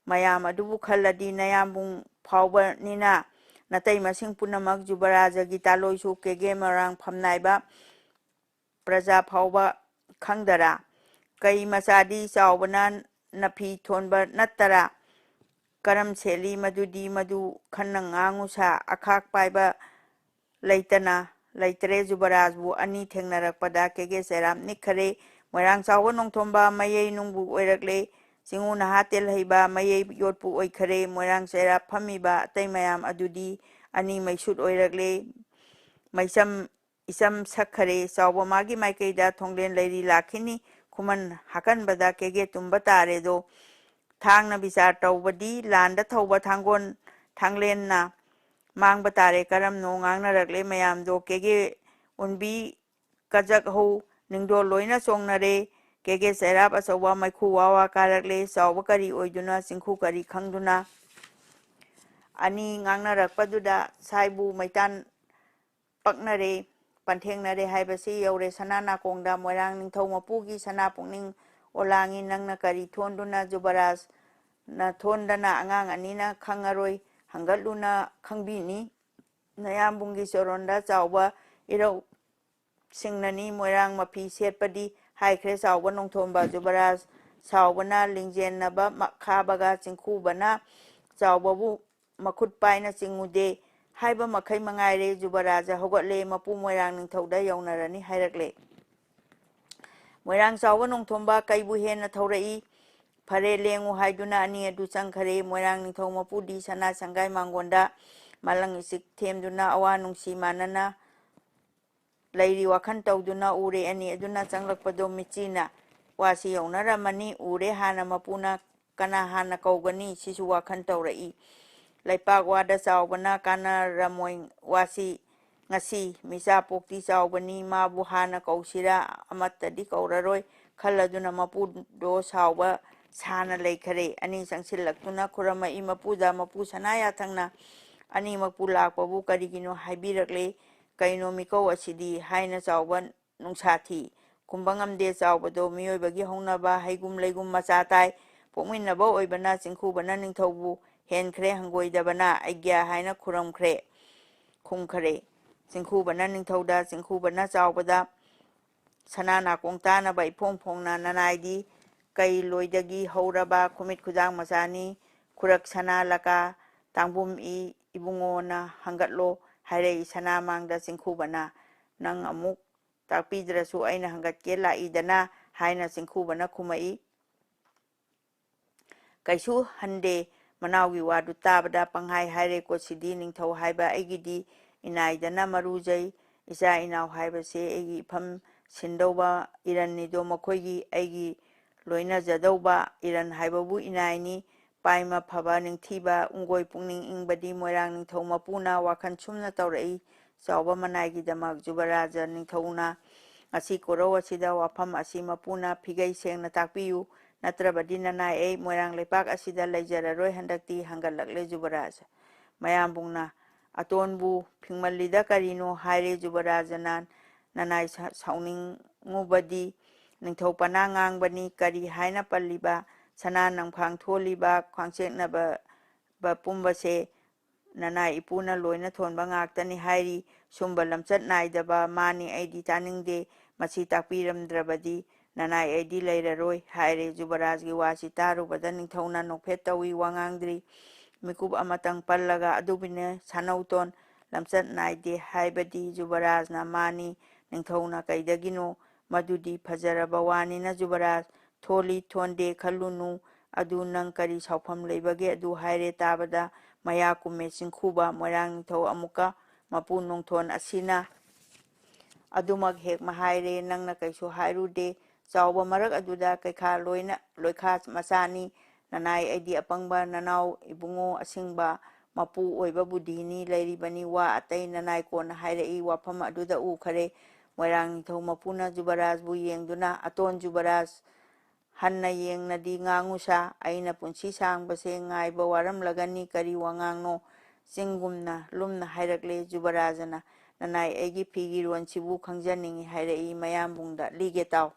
ꯃꯌꯥꯝ ꯑꯗꯨꯕꯨ ꯈꯜꯂꯗꯤ ꯅꯌꯥꯝꯕꯨꯡ ꯐꯥꯎꯕꯅꯤꯅ ꯅꯇꯩꯃꯁꯤꯡ ꯄꯨꯝꯅꯃꯛ ꯖꯨꯕꯔꯥꯖꯒꯤ ꯇꯥꯂꯣꯏꯁꯨ ꯀꯦꯒꯦ ꯃꯣꯏꯔꯥꯡ ꯐꯝꯅꯥꯏꯕ ꯄ꯭ꯔꯖꯥ ꯐꯥꯎꯕ ꯈꯪꯗꯔꯥ? ꯀꯩ ꯃꯆꯥꯗꯤ ꯆꯥꯎꯕꯅ ꯅꯐꯤ ꯊꯣꯟꯕ ꯅꯠꯇꯔꯥ? ꯀꯔꯝ ꯁꯦꯠꯂꯤ ꯃꯗꯨꯗꯤ ꯃꯗꯨ ꯈꯟꯅ ꯉꯥꯡꯉꯨ ꯁꯥ꯫ ꯑꯈꯥꯛ ꯄꯥꯏꯕ ꯂꯩꯇꯅ ꯂꯩꯇ꯭ꯔꯦ꯫ ꯖꯨꯕꯔꯥꯖꯕꯨ ꯑꯅꯤ ꯊꯦꯡꯅꯔꯛꯄꯗ ꯀꯦꯒꯦ ꯆꯩꯔꯥꯞ ꯅꯤꯛꯈꯔꯦ꯫ ꯃꯣꯏꯔꯥꯡ ꯆꯥꯎꯕ ꯅꯣꯡꯊꯣꯝꯕ ꯃꯌꯩ ꯅꯨꯡꯕꯨ ꯑꯣꯏꯔꯛꯂꯦ꯫ ꯆꯤꯡꯉꯨ ꯅꯍꯥ ꯇꯦꯜꯍꯩꯕ ꯃꯌꯩ ꯌꯣꯠꯄꯨ ꯑꯣꯏꯈꯔꯦ꯫ ꯃꯣꯏꯔꯥꯡ ꯆꯩꯔꯥꯞ ꯐꯝꯃꯤꯕ ꯑꯇꯩ ꯃꯌꯥꯝ ꯑꯗꯨꯗꯤ ꯑꯅꯤ ꯃꯩꯁꯨꯠ ꯑꯣꯏꯔꯛꯂꯦ꯫ ꯃꯩꯆꯝ ꯏꯆꯝ ꯁꯛꯈꯔꯦ꯫ ꯆꯥꯎꯕ ꯃꯥꯒꯤ ꯃꯥꯏꯀꯩꯗ ꯊꯣꯡꯂꯦꯟ ꯂꯩꯔꯤ ꯂꯥꯛꯈꯤꯅꯤ꯫ ꯈꯨꯃꯟ ꯍꯥꯀꯟꯕꯗ ꯀꯦꯒꯦ ꯇꯨꯝꯕ ꯇꯥꯔꯦꯗꯣ꯫ ꯊꯥꯡꯅ ꯕꯤꯆꯥꯔ ꯇꯧꯕꯗꯤ ꯂꯥꯟꯗ ꯊꯧꯕ ꯊꯥꯡꯒꯣꯟ ꯊꯥꯡꯂꯦꯟꯅ ꯃꯥꯡꯕ ꯇꯥꯔꯦ꯫ ꯀꯔꯝꯅꯣ ꯉꯥꯡꯅꯔꯛꯂꯦ ꯃꯌꯥꯝꯗꯣ꯫ ꯀꯦꯒꯦ ꯎꯟꯕꯤ ꯀꯖꯛ ꯍꯧ ꯅꯤꯡꯗꯣꯜ ꯂꯣꯏꯅ ꯆꯣꯡꯅꯔꯦ꯫ ꯀꯦ ꯀꯦ ꯆꯩꯔꯥꯞ ꯑꯆꯧꯕ ꯃꯩꯈꯨ ꯋꯥ ꯋꯥ ꯀꯥꯔꯛꯂꯦ꯫ ꯆꯥꯎꯕ ꯀꯔꯤ ꯑꯣꯏꯗꯨꯅ, ꯆꯤꯡꯈꯨ ꯀꯔꯤ ꯈꯪꯗꯨꯅ? ꯑꯅꯤ ꯉꯥꯡꯅꯔꯛꯄꯗꯨꯗ ꯁꯥꯏꯕꯨ ꯃꯩꯇꯥꯟ ꯄꯛꯅꯔꯦ, ꯄꯟꯊꯦꯡꯅꯔꯦ ꯍꯥꯏꯕꯁꯤ ꯌꯧꯔꯦ꯫ ꯁꯅꯥ ꯅꯥꯀꯣꯡꯗ ꯃꯣꯏꯔꯥꯡ ꯅꯤꯡꯊꯧ ꯃꯄꯨꯒꯤ ꯁꯅꯥ ꯄꯨꯛꯅꯤꯡ ꯑꯣꯂꯥꯡꯉꯤ꯫ ꯅꯪꯅ ꯀꯔꯤ ꯊꯣꯟꯗꯨꯅ ꯖꯨꯕꯔꯥꯖꯅ ꯊꯣꯟꯗꯅ ꯑꯉꯥꯡ ꯑꯅꯤꯅ ꯈꯪꯉꯔꯣꯏ, ꯍꯪꯒꯠꯂꯨꯅ ꯈꯪꯕꯤꯅꯤ꯫ ꯅꯌꯥꯝꯕꯨꯡꯒꯤ ꯆꯣꯔꯣꯟꯗ ꯆꯥꯎꯕ ꯏꯔꯧ ꯁꯤꯡꯅꯅꯤ꯫ ꯃꯣꯏꯔꯥꯡ ꯃꯐꯤ ꯁꯦꯠꯄꯗꯤ ꯍꯥꯏꯈ꯭ꯔꯦ ꯆꯥꯎꯕ ꯅꯣꯡꯊꯣꯝꯕ꯫ ꯖꯨꯕꯔꯥꯖ ꯁꯥꯎꯕꯅ ꯂꯤꯡꯖꯦꯟꯅꯕ ꯃꯈꯥꯕꯒ ꯆꯤꯡꯈꯨꯕꯅ ꯆꯥꯎꯕꯕꯨ ꯃꯈꯨꯠ ꯄꯥꯏꯅ ꯆꯤꯡꯉꯨꯗꯦ ꯍꯥꯏꯕ ꯃꯈꯩ ꯃꯉꯥꯏꯔꯦ꯫ ꯖꯨꯕꯔꯥꯖ ꯍꯧꯒꯠꯂꯦ, ꯃꯄꯨ ꯃꯣꯏꯔꯥꯡ ꯅꯤꯡꯊꯧꯗ ꯌꯧꯅꯔꯅꯤ ꯍꯥꯏꯔꯛꯂꯦ꯫ ꯃꯣꯏꯔꯥꯡ ꯆꯥꯎꯕ ꯅꯣꯡꯊꯣꯝꯕ ꯀꯩꯕꯨ ꯍꯦꯟꯅ ꯊꯧꯔꯛꯏ꯫ ꯐꯔꯦ, ꯂꯦꯡꯉꯨ ꯍꯥꯏꯗꯨꯅ ꯑꯅꯤ ꯑꯗꯨ ꯆꯪꯈꯔꯦ꯫ ꯃꯣꯏꯔꯥꯡ ꯅꯤꯡꯊꯧ ꯃꯄꯨꯗꯤ ꯁꯅꯥ ꯁꯪꯒꯥꯏ ꯃꯥꯡꯒꯣꯟꯗ ꯃꯥꯂꯪ ꯏꯆꯤꯛ ꯊꯦꯝꯗꯨꯅ ꯑꯋꯥ ꯅꯨꯡꯁꯤ ꯃꯥꯟꯅꯅ ꯂꯩꯔꯤ ꯋꯥꯈꯜ ꯇꯧꯗꯨꯅ ꯎꯔꯦ꯫ ꯑꯅꯤ ꯑꯗꯨꯅ ꯆꯪꯂꯛꯄꯗꯣ ꯃꯤꯠꯆꯤꯅ ꯋꯥꯁꯤ ꯌꯧꯅꯔꯝꯃꯅꯤ꯫ ꯎꯔꯦ ꯍꯥꯟꯅ ꯃꯄꯨꯅ ꯀꯅꯥ ꯍꯥꯟꯅ ꯀꯧꯒꯅꯤ? ꯁꯤꯁꯨ ꯋꯥꯈꯜ ꯇꯧꯔꯛꯏ꯫ ꯂꯩꯄꯥꯛ ꯋꯥꯗ ꯆꯥꯎꯕꯅ ꯀꯥꯟꯅꯔꯝꯃꯣꯏ ꯋꯥꯁꯤ ꯉꯁꯤ꯫ ꯃꯤꯆꯥ ꯄꯣꯛꯇꯤ ꯆꯥꯎꯕꯅꯤ, ꯃꯥꯕꯨ ꯍꯥꯟꯅ ꯀꯧꯁꯤꯔꯥ? ꯑꯃꯠꯇꯗꯤ ꯀꯧꯔꯔꯣꯏ ꯈꯜꯂꯗꯨꯅ ꯃꯄꯨꯗꯣ ꯁꯥꯎꯕ ꯁꯥꯅ ꯂꯩꯈꯔꯦ꯫ ꯑꯅꯤ ꯆꯪꯁꯤꯜꯂꯛꯇꯨꯅ ꯈꯨꯔꯝꯃꯛꯏ ꯃꯄꯨꯗ꯫ ꯃꯄꯨ ꯁꯅꯥ ꯌꯥꯊꯪꯅ ꯑꯅꯤꯃꯛꯄꯨ ꯂꯥꯛꯄꯕꯨ ꯀꯔꯤꯒꯤꯅꯣ ꯍꯥꯏꯕꯤꯔꯛꯂꯦ꯫ "ꯀꯩꯅꯣ ꯃꯤꯀꯧ ꯑꯁꯤꯗꯤ?" ꯍꯥꯏꯅ ꯆꯥꯎꯕ ꯅꯨꯡꯁꯥ ꯊꯤ꯫ ꯈꯨꯝꯕ ꯉꯝꯗꯦ ꯆꯥꯎꯕꯗꯣ꯫ ꯃꯤꯑꯣꯏꯕꯒꯤ ꯍꯧꯅꯕ ꯍꯩꯒꯨꯝ ꯂꯩꯒꯨꯝ ꯃꯆꯥ ꯇꯥꯏ꯫ ꯄꯣꯛꯃꯤꯟꯅꯕ ꯑꯣꯏꯕꯅ ꯆꯤꯡꯈꯨꯕꯅ ꯅꯤꯡꯊꯧꯕꯨ ꯍꯦꯟꯈ꯭ꯔꯦ, ꯍꯪꯒꯣꯏꯗꯕꯅ "ꯑꯩꯒ꯭ꯌꯥ" ꯍꯥꯏꯅ ꯈꯨꯔꯝꯈ꯭ꯔꯦ, ꯈꯨꯝꯈꯔꯦ꯫ ꯆꯤꯡꯈꯨꯕꯅ ꯅꯤꯡꯊꯧꯗ, ꯆꯤꯡꯈꯨꯕꯅ ꯆꯥꯎꯕꯗ, ꯁꯅꯥ ꯅꯥꯀꯣꯡ ꯇꯥꯅꯕ ꯏꯐꯣꯡ ꯐꯣꯡꯅ, "ꯅꯅꯥꯏꯗꯤ ꯀꯩ ꯂꯣꯏꯗꯒꯤ ꯍꯧꯔꯕ ꯈꯨꯃꯤꯠ ꯈꯨꯗꯥꯡ ꯃꯆꯥꯅꯤ, ꯈꯨꯔꯛ ꯁꯅꯥ ꯂꯀꯥ ꯇꯥꯡꯕꯨꯝ ꯏ ꯏꯕꯨꯡꯉꯣꯅ ꯍꯪꯒꯠꯂꯣ" ꯍꯥꯏꯔꯛꯏ ꯁꯅꯥ ꯃꯥꯡꯗ ꯆꯤꯡꯈꯨꯕꯅ꯫ "ꯅꯪ ꯑꯃꯨꯛ ꯇꯥꯛꯄꯤꯗ꯭ꯔꯁꯨ ꯑꯩꯅ ꯍꯪꯒꯠꯀꯦ ꯂꯥꯛꯏꯗꯅ" ꯍꯥꯏꯅ ꯆꯤꯡꯈꯨꯕꯅ ꯈꯨꯝꯃꯛꯏ꯫ ꯀꯩꯁꯨ ꯍꯟꯗꯦ꯫ ꯃꯅꯥꯎꯒꯤ ꯋꯥꯗꯨ ꯇꯥꯕꯗ ꯄꯪꯍꯥꯏ ꯍꯥꯏꯔꯦꯀꯣ ꯁꯤꯗꯤ꯫ "ꯅꯤꯡꯊꯧ ꯍꯥꯏꯕ ꯑꯩꯒꯤꯗꯤ ꯏꯅꯥꯏꯗꯅ ꯃꯔꯨꯖꯩ꯫ ꯏꯆꯥ ꯏꯅꯥꯎ ꯍꯥꯏꯕꯁꯦ ꯑꯩꯒꯤ ꯏꯐꯝ ꯁꯤꯟꯗꯧꯕ ꯏꯔꯟꯅꯤꯗꯣ ꯃꯈꯣꯏꯒꯤ꯫ ꯑꯩꯒꯤ ꯂꯣꯏꯅꯖꯗꯧꯕ ꯏꯔꯟ ꯍꯥꯏꯕꯕꯨ ꯏꯅꯥꯏꯅꯤ꯫ ꯄꯥꯏꯃ ꯐꯕ ꯅꯤꯡꯊꯤꯕ ꯎꯪꯒꯣꯏ ꯄꯨꯛꯅꯤꯡ ꯏꯪꯕꯗꯤ ꯃꯣꯏꯔꯥꯡ ꯅꯤꯡꯊꯧ ꯃꯄꯨꯅ ꯋꯥꯈꯜ ꯁꯨꯝꯅ ꯇꯧꯔꯛꯏ꯫ ꯆꯥꯎꯕ ꯃꯅꯥꯏꯒꯤꯗꯃꯛ ꯖꯨꯕꯔꯥꯖ ꯅꯤꯡꯊꯧꯅ ꯉꯁꯤ ꯀꯣꯔꯧ ꯑꯁꯤꯗ ꯋꯥꯐꯝ ꯑꯁꯤ ꯃꯄꯨꯅ ꯐꯤꯒꯩ ꯁꯦꯡꯅ ꯇꯥꯛꯄꯤꯌꯨ, ꯅꯠꯇ꯭ꯔꯕꯗꯤ ꯅꯅꯥꯏ ꯑꯩ ꯃꯣꯏꯔꯥꯡ ꯂꯩꯄꯥꯛ ꯑꯁꯤꯗ ꯂꯩꯖꯔꯔꯣꯏ, ꯍꯟꯗꯛꯇꯤ ꯍꯪꯒꯠꯂꯛꯂꯦ ꯖꯨꯕꯔꯥꯖ꯫ ꯃꯌꯥꯝꯕꯨꯡꯅ, "ꯑꯇꯣꯟꯕꯨ ꯐꯤꯡꯃꯜꯂꯤꯗ ꯀꯔꯤꯅꯣ?" ꯍꯥꯏꯔꯦ ꯖꯨꯕꯔꯥꯖꯅ꯫ "ꯅꯅꯥꯏ ꯁꯥꯎꯅꯤꯡꯉꯨꯕꯗꯤ ꯅꯤꯡꯊꯧ ꯄꯅꯥ ꯉꯥꯡꯕꯅꯤ, ꯀꯔꯤ ꯍꯥꯏꯅ ꯄꯜꯂꯤꯕ? ꯁꯅꯥ ꯅꯝꯈꯥꯡ ꯊꯣꯜꯂꯤꯕ, ꯈ꯭ꯋꯥꯡꯆꯦꯛꯅꯕ ꯄꯨꯝꯕꯁꯦ ꯅꯅꯥꯏ ꯏꯄꯨꯅ ꯂꯣꯏꯅ ꯊꯣꯟꯕ ꯉꯥꯛꯇꯅꯤ ꯍꯥꯏꯔꯤ꯫ ꯁꯨꯝꯕ ꯂꯝꯆꯠ ꯅꯥꯏꯗꯕ ꯃꯥꯅꯤ ꯑꯩꯗꯤ ꯇꯥꯅꯤꯡꯗꯦ꯫ ꯃꯁꯤ ꯇꯥꯛꯄꯤꯔꯝꯗ꯭ꯔꯕꯗꯤ ꯅꯅꯥꯏ ꯑꯩꯗꯤ ꯂꯩꯔꯔꯣꯏ" ꯍꯥꯏꯔꯦ꯫ ꯖꯨꯕꯔꯥꯖꯒꯤ ꯋꯥꯁꯤ ꯇꯥꯔꯨꯕꯗ ꯅꯤꯡꯊꯧꯅ ꯅꯣꯛꯐꯦꯠ ꯇꯧꯏ, ꯋꯥ ꯉꯥꯡꯗ꯭ꯔꯤ꯫ ꯃꯤꯀꯨꯞ ꯑꯃꯇꯪ ꯄꯜꯂꯒ, "ꯑꯗꯨꯕꯨꯅꯦ ꯁꯥꯅꯧꯇꯣꯟ, ꯂꯝꯆꯠ ꯅꯥꯏꯗꯦ ꯍꯥꯏꯕꯗꯤ ꯖꯨꯕꯔꯥꯖꯅ ꯃꯥꯅꯤ, ꯅꯤꯡꯊꯧꯅ ꯀꯩꯗꯒꯤꯅꯣ? ꯃꯗꯨꯗꯤ ꯐꯖꯔꯕ ꯋꯥꯅꯤꯅ ꯖꯨꯕꯔꯥꯖ, ꯊꯣꯜꯂꯤ ꯊꯣꯟꯗꯦ ꯈꯜꯂꯨꯅꯨ꯫ ꯑꯗꯨ ꯅꯪ ꯀꯔꯤ ꯁꯥꯎꯐꯝ ꯂꯩꯕꯒꯦ?" ꯑꯗꯨ ꯍꯥꯏꯔꯦ ꯇꯥꯕꯗ ꯃꯌꯥ ꯀꯨꯝꯃꯦ ꯆꯤꯡꯈꯨꯕ꯫ ꯃꯣꯏꯔꯥꯡ ꯅꯤꯡꯊꯧ ꯑꯃꯨꯛꯀ ꯃꯄꯨ ꯅꯣꯡꯊꯣꯟ ꯑꯁꯤꯅ ꯑꯗꯨꯃꯛ ꯍꯦꯛ ꯃꯍꯥꯏꯔꯦ, ꯅꯪꯅ ꯀꯩꯁꯨ ꯍꯥꯏꯔꯨꯗꯦ꯫ ꯆꯥꯎꯕ ꯃꯔꯛ ꯑꯗꯨꯗ ꯀꯩꯈꯥ ꯂꯣꯏꯅ ꯂꯣꯏꯈꯥ ꯃꯆꯥꯅꯤ꯫ ꯅꯅꯥꯏ ꯑꯩꯗꯤ ꯑꯄꯪꯕ ꯅꯅꯥꯎ ꯏꯕꯨꯡꯉꯣ ꯑꯁꯤꯡꯕ ꯃꯄꯨ ꯑꯣꯏꯕ ꯕꯨꯙꯤꯅꯤ ꯂꯩꯔꯤꯕꯅꯤ꯫ ꯋꯥ ꯑꯇꯩ ꯅꯅꯥꯏ ꯀꯣꯟꯅ ꯍꯥꯏꯔꯛꯏ꯫ ꯋꯥꯐꯝ ꯑꯗꯨꯗ ꯎꯈꯔꯦ꯫ ꯃꯣꯏꯔꯥꯡ ꯅꯤꯡꯊꯧ ꯃꯄꯨꯅ ꯖꯨꯕꯔꯥꯖꯕꯨ ꯌꯦꯡꯗꯨꯅ, "ꯑꯇꯣꯟ ꯖꯨꯕꯔꯥꯖ, ꯍꯟꯅ ꯌꯦꯡꯅꯗꯤ ꯉꯥꯡꯉꯨꯁꯥ, ꯑꯩꯅ ꯄꯨꯟꯁꯤ ꯁꯥꯡꯕꯁꯦ ꯉꯥꯏꯕ ꯋꯥꯔꯝꯂꯒꯅꯤ꯫ ꯀꯔꯤ ꯋꯥꯉꯥꯡꯅꯣ?" ꯆꯤꯡꯒꯨꯝꯅ ꯂꯨꯝꯅ ꯍꯥꯏꯔꯛꯂꯦ ꯖꯨꯕꯔꯥꯖꯅ꯫ "ꯅꯅꯥꯏ ꯑꯩꯒꯤ ꯐꯤꯒꯤꯔꯣꯟꯁꯤꯕꯨ ꯈꯪꯖꯅꯤꯡꯏ" ꯍꯥꯏꯔꯛꯏ꯫ ꯃꯌꯥꯝꯕꯨꯡꯗ ꯂꯤꯒꯦ ꯇꯥꯎ꯫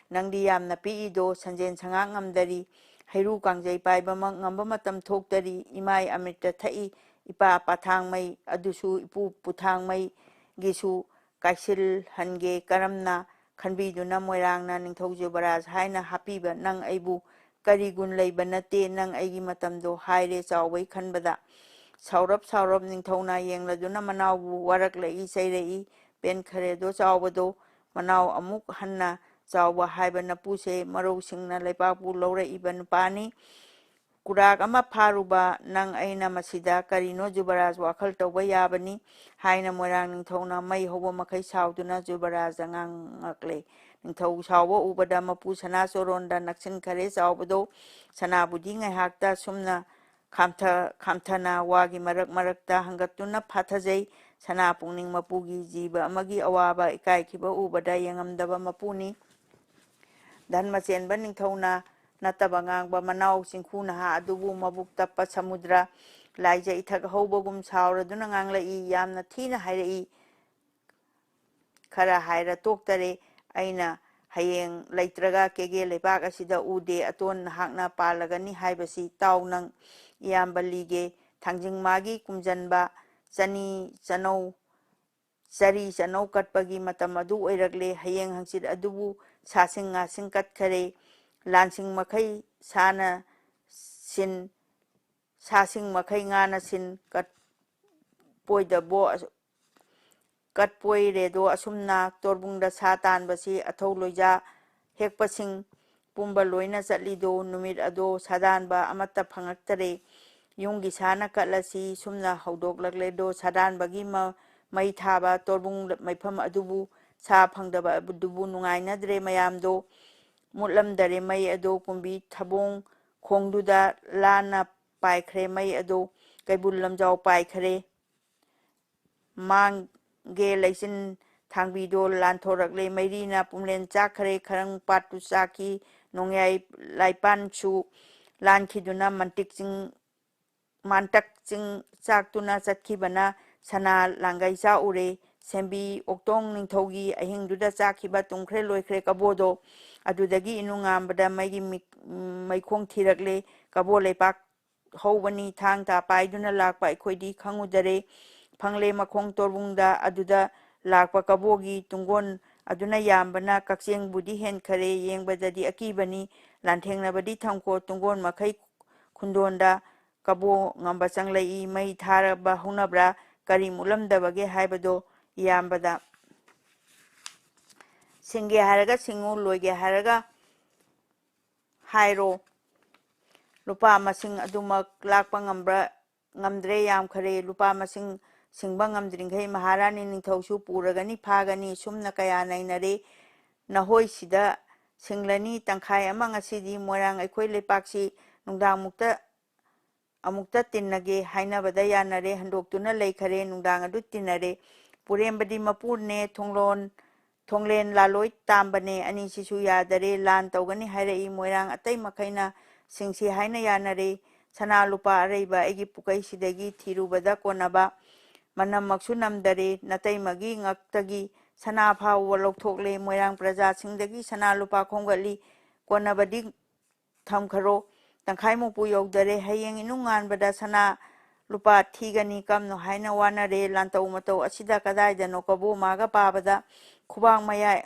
ꯅꯪꯗꯤ ꯌꯥꯝꯅ ꯄꯤꯛꯏꯗꯣ, ꯁꯟꯖꯦꯟ ꯁꯉꯥꯛ ꯉꯝꯗꯔꯤ, ꯍꯩꯔꯨ ꯀꯥꯡꯖꯩ ꯄꯥꯏꯕꯃꯛ ꯉꯝꯕ ꯃꯇꯝ ꯊꯣꯛꯇꯔꯤ, ꯏꯃꯥꯏ ꯑꯃꯤꯠꯇ ꯊꯛꯏ, ꯏꯄꯥ ꯄꯥꯊꯥꯡꯃꯩ ꯑꯗꯨꯁꯨ ꯏꯄꯨ ꯄꯨꯊꯥꯡꯃꯩꯒꯤꯁꯨ ꯀꯥꯏꯁꯤꯜꯍꯟꯒꯦ꯫ ꯀꯔꯝꯅ ꯈꯟꯕꯤꯗꯨꯅ ꯃꯣꯏꯔꯥꯡꯅ ꯅꯤꯡꯊꯧ ꯖꯨꯕꯔꯥꯖ ꯍꯥꯏꯅ ꯍꯥꯞꯄꯤꯕ? ꯅꯪ ꯑꯩꯕꯨ ꯀꯔꯤ ꯒꯨꯟ ꯂꯩꯕ ꯅꯠꯇꯦ, ꯅꯪ ꯑꯩꯒꯤ ꯃꯇꯝꯗꯣ ꯍꯥꯏꯔꯦ ꯆꯥꯎꯕꯩ ꯈꯟꯕꯗ꯫ ꯁꯥꯎꯔꯞ ꯁꯥꯎꯔꯞ ꯅꯤꯡꯊꯧꯅ ꯌꯦꯡꯂꯗꯨꯅ ꯃꯅꯥꯎꯕꯨ ꯋꯥꯔꯛꯂꯛꯏ, ꯆꯩꯔꯛꯏ꯫ ꯄꯦꯟꯈꯔꯦꯗꯣ ꯆꯥꯎꯕꯗꯣ, ꯃꯅꯥꯎ ꯑꯃꯨꯛ ꯍꯟꯅ ꯆꯥꯎꯕ ꯍꯥꯏꯕ ꯅꯄꯨꯁꯦ ꯃꯔꯧꯁꯤꯡꯅ ꯂꯩꯄꯥꯛꯄꯨ ꯂꯧꯔꯛꯏꯕ ꯅꯨꯄꯥꯅꯤ꯫ ꯀꯨꯔꯥꯛ ꯑꯃ ꯐꯥꯔꯨꯕ ꯅꯪ ꯑꯩꯅ ꯃꯁꯤꯗ ꯀꯔꯤꯅꯣ ꯖꯨꯕꯔꯥꯖ ꯋꯥꯈꯜ ꯇꯧꯕ ꯌꯥꯕꯅꯤ ꯍꯥꯏꯅ ꯃꯣꯏꯔꯥꯡ ꯅꯤꯡꯊꯧꯅ ꯃꯩ ꯍꯧꯕ ꯃꯈꯩ ꯁꯥꯎꯗꯨꯅ ꯖꯨꯕꯔꯥꯖꯗ ꯉꯥꯡꯉꯛꯂꯦ꯫ ꯅꯤꯡꯊꯧ ꯁꯥꯎꯕ ꯎꯕꯗ ꯃꯄꯨ ꯁꯅꯥꯆꯣꯔꯣꯟꯗ ꯅꯛꯁꯤꯟꯈꯔꯦ ꯆꯥꯎꯕꯗꯣ꯫ ꯁꯅꯥꯕꯨꯗꯤ ꯉꯥꯏꯍꯥꯛꯇ ꯁꯨꯝꯅ ꯈꯥꯝꯊ-, ꯈꯥꯝꯊꯅ ꯋꯥꯒꯤ ꯃꯔꯛ ꯃꯔꯛꯇ ꯍꯪꯒꯠꯇꯨꯅ ꯐꯥꯊꯖꯩ꯫ ꯁꯅꯥ ꯄꯨꯛꯅꯤꯡ ꯃꯄꯨꯒꯤ ꯖꯤꯕ ꯑꯃꯒꯤ ꯑꯋꯥꯕ ꯏꯀꯥꯏꯈꯤꯕ ꯎꯕꯗ ꯌꯦꯡꯉꯝꯗꯕ ꯃꯄꯨꯅꯤ꯫ ꯙꯔꯃ ꯆꯦꯟꯕ ꯅꯤꯡꯊꯧꯅ ꯅꯠꯇꯕ ꯉꯥꯡꯕ ꯃꯅꯥꯎ ꯆꯤꯡꯈꯨ ꯅꯍꯥ ꯑꯗꯨꯕꯨ ꯃꯕꯨꯛ ꯇꯞꯄ ꯁꯃꯨꯗ꯭ꯔ ꯂꯥꯏꯖ ꯏꯊꯛ ꯍꯧꯕꯒꯨꯝ ꯁꯥꯎꯔꯗꯨꯅ ꯉꯥꯡꯂꯛꯏ꯫ ꯌꯥꯝꯅ ꯊꯤꯅ ꯍꯥꯏꯔꯛꯏ꯫ ꯈꯔ ꯍꯥꯏꯔ ꯇꯣꯛꯇꯔꯦ꯫ ꯑꯩꯅ ꯍꯌꯦꯡ ꯂꯩꯇ꯭ꯔꯒ ꯀꯦꯒꯦ ꯂꯩꯕꯥꯛ ꯑꯁꯤꯗ ꯎꯗꯦ꯫ ꯑꯇꯣꯟ ꯅꯍꯥꯛꯅ ꯄꯥꯜꯂꯒꯅꯤ ꯍꯥꯏꯕꯁꯤ ꯇꯥꯎ ꯅꯪ꯫ ꯏꯌꯥꯝꯕ ꯂꯤꯒꯦ꯫ ꯊꯥꯡꯖꯤꯡ ꯃꯥꯒꯤ ꯀꯨꯝꯖꯟꯕ ꯆꯅꯤ ꯆꯅꯧ ꯆꯔꯤ ꯆꯅꯧ ꯀꯠꯄꯒꯤ ꯃꯇꯝ ꯑꯗꯨ ꯑꯣꯏꯔꯛꯂꯦ꯫ ꯍꯌꯦꯡ ꯍꯪꯆꯤꯠ ꯑꯗꯨꯕꯨ ꯁꯥꯁꯤꯡ ꯉꯥꯁꯤꯡ ꯀꯠꯈꯔꯦ꯫ ꯂꯥꯟꯁꯤꯡ ꯃꯈꯩ ꯁꯥꯅ ꯁꯤꯟ, ꯁꯥꯁꯤꯡ ꯃꯈꯩ ꯉꯥꯅ ꯁꯤꯟ ꯀꯠꯄꯣꯏꯗꯕꯣ, ꯀꯠꯄꯣꯏꯔꯦꯗꯣ꯫ ꯑꯁꯨꯝꯅ ꯇꯣꯔꯕꯨꯡꯗ ꯁꯥ ꯇꯥꯟꯕꯁꯤ ꯑꯊꯧ ꯂꯣꯏꯖꯥ ꯍꯦꯛꯄꯁꯤꯡ ꯄꯨꯝꯕ ꯂꯣꯏꯅ ꯆꯠꯂꯤꯗꯣ꯫ ꯅꯨꯃꯤꯠ ꯑꯗꯣ ꯁꯥꯗꯥꯟꯕ ꯑꯃꯠꯇ ꯐꯪꯉꯛꯇꯔꯦ꯫ ꯌꯨꯝꯒꯤ ꯁꯥꯅ ꯀꯠꯂꯁꯤ ꯁꯨꯝꯅ ꯍꯧꯗꯣꯛꯂꯛꯂꯦꯗꯣ꯫ ꯁꯥꯗꯥꯟꯕꯒꯤ ꯃ-, ꯃꯩ ꯊꯥꯕ ꯇꯣꯔꯕꯨꯡ ꯃꯩꯐꯝ ꯑꯗꯨꯕꯨ ꯁꯥ ꯐꯪꯗꯕ ꯑꯗꯨꯕꯨ ꯅꯨꯡꯉꯥꯏꯅꯗ꯭ꯔꯦ꯫ ꯃꯌꯥꯝꯗꯣ ꯃꯨꯠꯂꯝꯗꯔꯦ꯫ ꯃꯩ ꯑꯗꯣ ꯀꯨꯝꯕꯤ ꯊꯕꯣꯡ ꯈꯣꯡꯗꯨꯗ ꯂꯥꯟꯅ ꯄꯥꯏꯈ꯭ꯔꯦ꯫ ꯃꯩ ꯑꯗꯣ ꯀꯩꯕꯨꯜ ꯂꯝꯖꯥꯎ ꯄꯥꯏꯈꯔꯦ꯫ ꯃꯥꯡꯒꯦ ꯂꯩꯆꯤꯟ ꯊꯥꯡꯕꯤꯗꯣ ꯂꯥꯟꯊꯣꯔꯛꯂꯦ꯫ ꯃꯩꯔꯤꯅ ꯄꯨꯝꯂꯦꯟ ꯆꯥꯛꯈ꯭ꯔꯦ꯫ ꯈꯔꯪ ꯄꯥꯠꯇꯨ ꯆꯥꯛꯈꯤ꯫ ꯅꯣꯡꯌꯥꯏ ꯂꯥꯏꯄꯥꯟꯁꯨ ꯂꯥꯟꯈꯤꯗꯨꯅ ꯃꯟꯇꯤꯛ ꯆꯤꯡ, ꯃꯥꯟꯇꯛ ꯆꯤꯡ ꯆꯥꯛꯇꯨꯅ ꯆꯠꯈꯤꯕꯅ ꯁꯅꯥ ꯂꯥꯡꯒꯩ ꯆꯥꯛꯎꯔꯦ꯫ ꯁꯦꯝꯕꯤ ꯑꯣꯛꯇꯣꯡ ꯅꯤꯡꯊꯧꯒꯤ ꯑꯍꯤꯡꯗꯨꯗ ꯆꯥꯛꯈꯤꯕ ꯇꯨꯝꯈ꯭ꯔꯦ ꯂꯣꯏꯈ꯭ꯔꯦ ꯀꯕꯣꯗꯣ꯫ ꯑꯗꯨꯗꯒꯤ ꯏꯅꯨꯡꯉꯥꯝꯕꯗ ꯃꯩꯒꯤ ꯃꯤꯛ-, ꯃꯩꯈꯣꯡ ꯊꯤꯔꯛꯂꯦ꯫ ꯀꯕꯣ ꯂꯩꯄꯥꯛ ꯍꯧꯕꯅꯤ ꯊꯥꯡ ꯇꯥ ꯄꯥꯏꯗꯨꯅ ꯂꯥꯛꯄ ꯑꯩꯈꯣꯏꯗꯤ ꯈꯪꯉꯨꯗꯔꯦ꯫ ꯐꯪꯂꯦ ꯃꯈꯣꯡ ꯇꯣꯔꯕꯨꯡꯗ꯫ ꯑꯗꯨꯗ ꯂꯥꯛꯄ ꯀꯕꯣꯒꯤ ꯇꯨꯡꯒꯣꯟ ꯑꯗꯨꯅ ꯌꯥꯝꯕꯅ ꯀꯛꯆꯦꯡꯕꯨꯗꯤ ꯍꯦꯟꯈꯔꯦ꯫ ꯌꯦꯡꯕꯗꯗꯤ ꯑꯀꯤꯕꯅꯤ꯫ ꯂꯥꯟꯊꯦꯡꯅꯕꯗꯤ ꯊꯝꯈꯣ꯫ ꯇꯨꯡꯒꯣꯟ ꯃꯈꯩ ꯈꯨꯟꯗꯣꯟꯗ ꯀꯕꯣ ꯉꯝꯕ ꯆꯪꯂꯛꯏ꯫ ꯃꯩ ꯊꯥꯔꯕ ꯍꯧꯅꯕ꯭ꯔꯥ? ꯀꯔꯤ ꯃꯨꯠꯂꯝꯗꯕꯒꯦ ꯍꯥꯏꯕꯗꯣ ꯏꯌꯥꯝꯕꯗ ꯁꯤꯡꯒꯦ ꯍꯥꯏꯔꯒ ꯁꯤꯡꯉꯨ, ꯂꯣꯏꯒꯦ ꯍꯥꯏꯔꯒ ꯍꯥꯏꯔꯣ꯫ ꯂꯨꯄꯥ ꯃꯁꯤꯡ ꯑꯗꯨꯃꯛ ꯂꯥꯛꯄ ꯉꯝꯕ꯭ꯔꯥ? ꯉꯝꯗ꯭ꯔꯦ, ꯌꯥꯝꯈꯔꯦ꯫ ꯂꯨꯄꯥ ꯃꯁꯤꯡ ꯁꯤꯡꯕ ꯉꯝꯗ꯭ꯔꯤꯡꯈꯩ ꯃꯍꯥꯔꯥꯅꯤ ꯅꯤꯡꯊꯧꯁꯨ ꯄꯨꯔꯒꯅꯤ ꯐꯥꯒꯅꯤ꯫ ꯁꯨꯝꯅ ꯀꯌꯥ ꯅꯩꯅꯔꯦ꯫ ꯅꯍꯣꯏꯁꯤꯗ ꯁꯤꯡꯂꯅꯤ ꯇꯪꯈꯥꯏ ꯑꯃ꯫ ꯉꯁꯤꯗꯤ ꯃꯣꯏꯔꯥꯡ ꯑꯩꯈꯣꯏ ꯂꯩꯄꯥꯛꯁꯤ ꯅꯨꯡꯗꯥꯡꯃꯨꯛꯇ ꯑꯃꯨꯛꯇ ꯇꯤꯟꯅꯒꯦ ꯍꯥꯏꯅꯕꯗ ꯌꯥꯅꯔꯦ꯫ ꯍꯟꯗꯣꯛꯇꯨꯅ ꯂꯩꯈꯔꯦ꯫ ꯅꯨꯡꯗꯥꯡ ꯑꯗꯨ ꯇꯤꯟꯅꯔꯦ꯫ ꯄꯨꯔꯦꯝꯕꯗꯤ ꯃꯄꯨꯅꯦ, ꯊꯣꯡꯂꯣꯟ ꯊꯣꯡꯂꯦꯟ ꯂꯥꯂꯣꯏ ꯇꯥꯝꯕꯅꯦ꯫ ꯑꯅꯤꯁꯤꯁꯨ ꯌꯥꯗꯔꯦ, ꯂꯥꯟ ꯇꯧꯒꯅꯤ ꯍꯥꯏꯔꯛꯏ꯫ ꯃꯣꯏꯔꯥꯡ ꯑꯇꯩ ꯃꯈꯩꯅ ꯁꯤꯡꯁꯤ ꯍꯥꯏꯅ ꯌꯥꯅꯔꯦ꯫ ꯁꯅꯥ ꯂꯨꯄꯥ ꯑꯔꯩꯕ ꯑꯩꯒꯤ ꯄꯨꯀꯩꯁꯤꯗꯒꯤ ꯊꯤꯔꯨꯕꯗ ꯀꯣꯟꯅꯕ ꯃꯅꯝꯃꯛꯁꯨ ꯅꯝꯗꯔꯦ꯫ ꯅꯇꯩꯃꯒꯤ ꯉꯛꯇꯒꯤ ꯁꯅꯥ ꯐꯥꯎꯕ ꯂꯧꯊꯣꯛꯂꯦ꯫ ꯃꯣꯏꯔꯥꯡ ꯄ꯭ꯔꯖꯥꯁꯤꯡꯗꯒꯤ ꯁꯅꯥ ꯂꯨꯄꯥ ꯈꯣꯝꯒꯠꯂꯤ꯫ ꯀꯣꯟꯅꯕꯗꯤ ꯊꯝꯈꯔꯣ꯫ ꯇꯪꯈꯥꯏꯃꯨꯛꯄꯨ ꯌꯧꯗꯔꯦ꯫ ꯍꯌꯦꯡ ꯏꯅꯨꯡ ꯉꯥꯟꯕꯗ ꯁꯅꯥ ꯂꯨꯄꯥ ꯊꯤꯒꯅꯤ꯫ ꯀꯝꯅꯣ ꯍꯥꯏꯅ ꯋꯥꯅꯔꯦ꯫ ꯂꯥꯟꯇꯧ ꯃꯇꯧ ꯑꯁꯤꯗ ꯀꯗꯥꯏꯗꯅꯣ ꯀꯕꯣ ꯃꯥꯒ ꯄꯥꯕꯗ ꯈꯨꯕꯥꯛ ꯃꯌꯥꯏ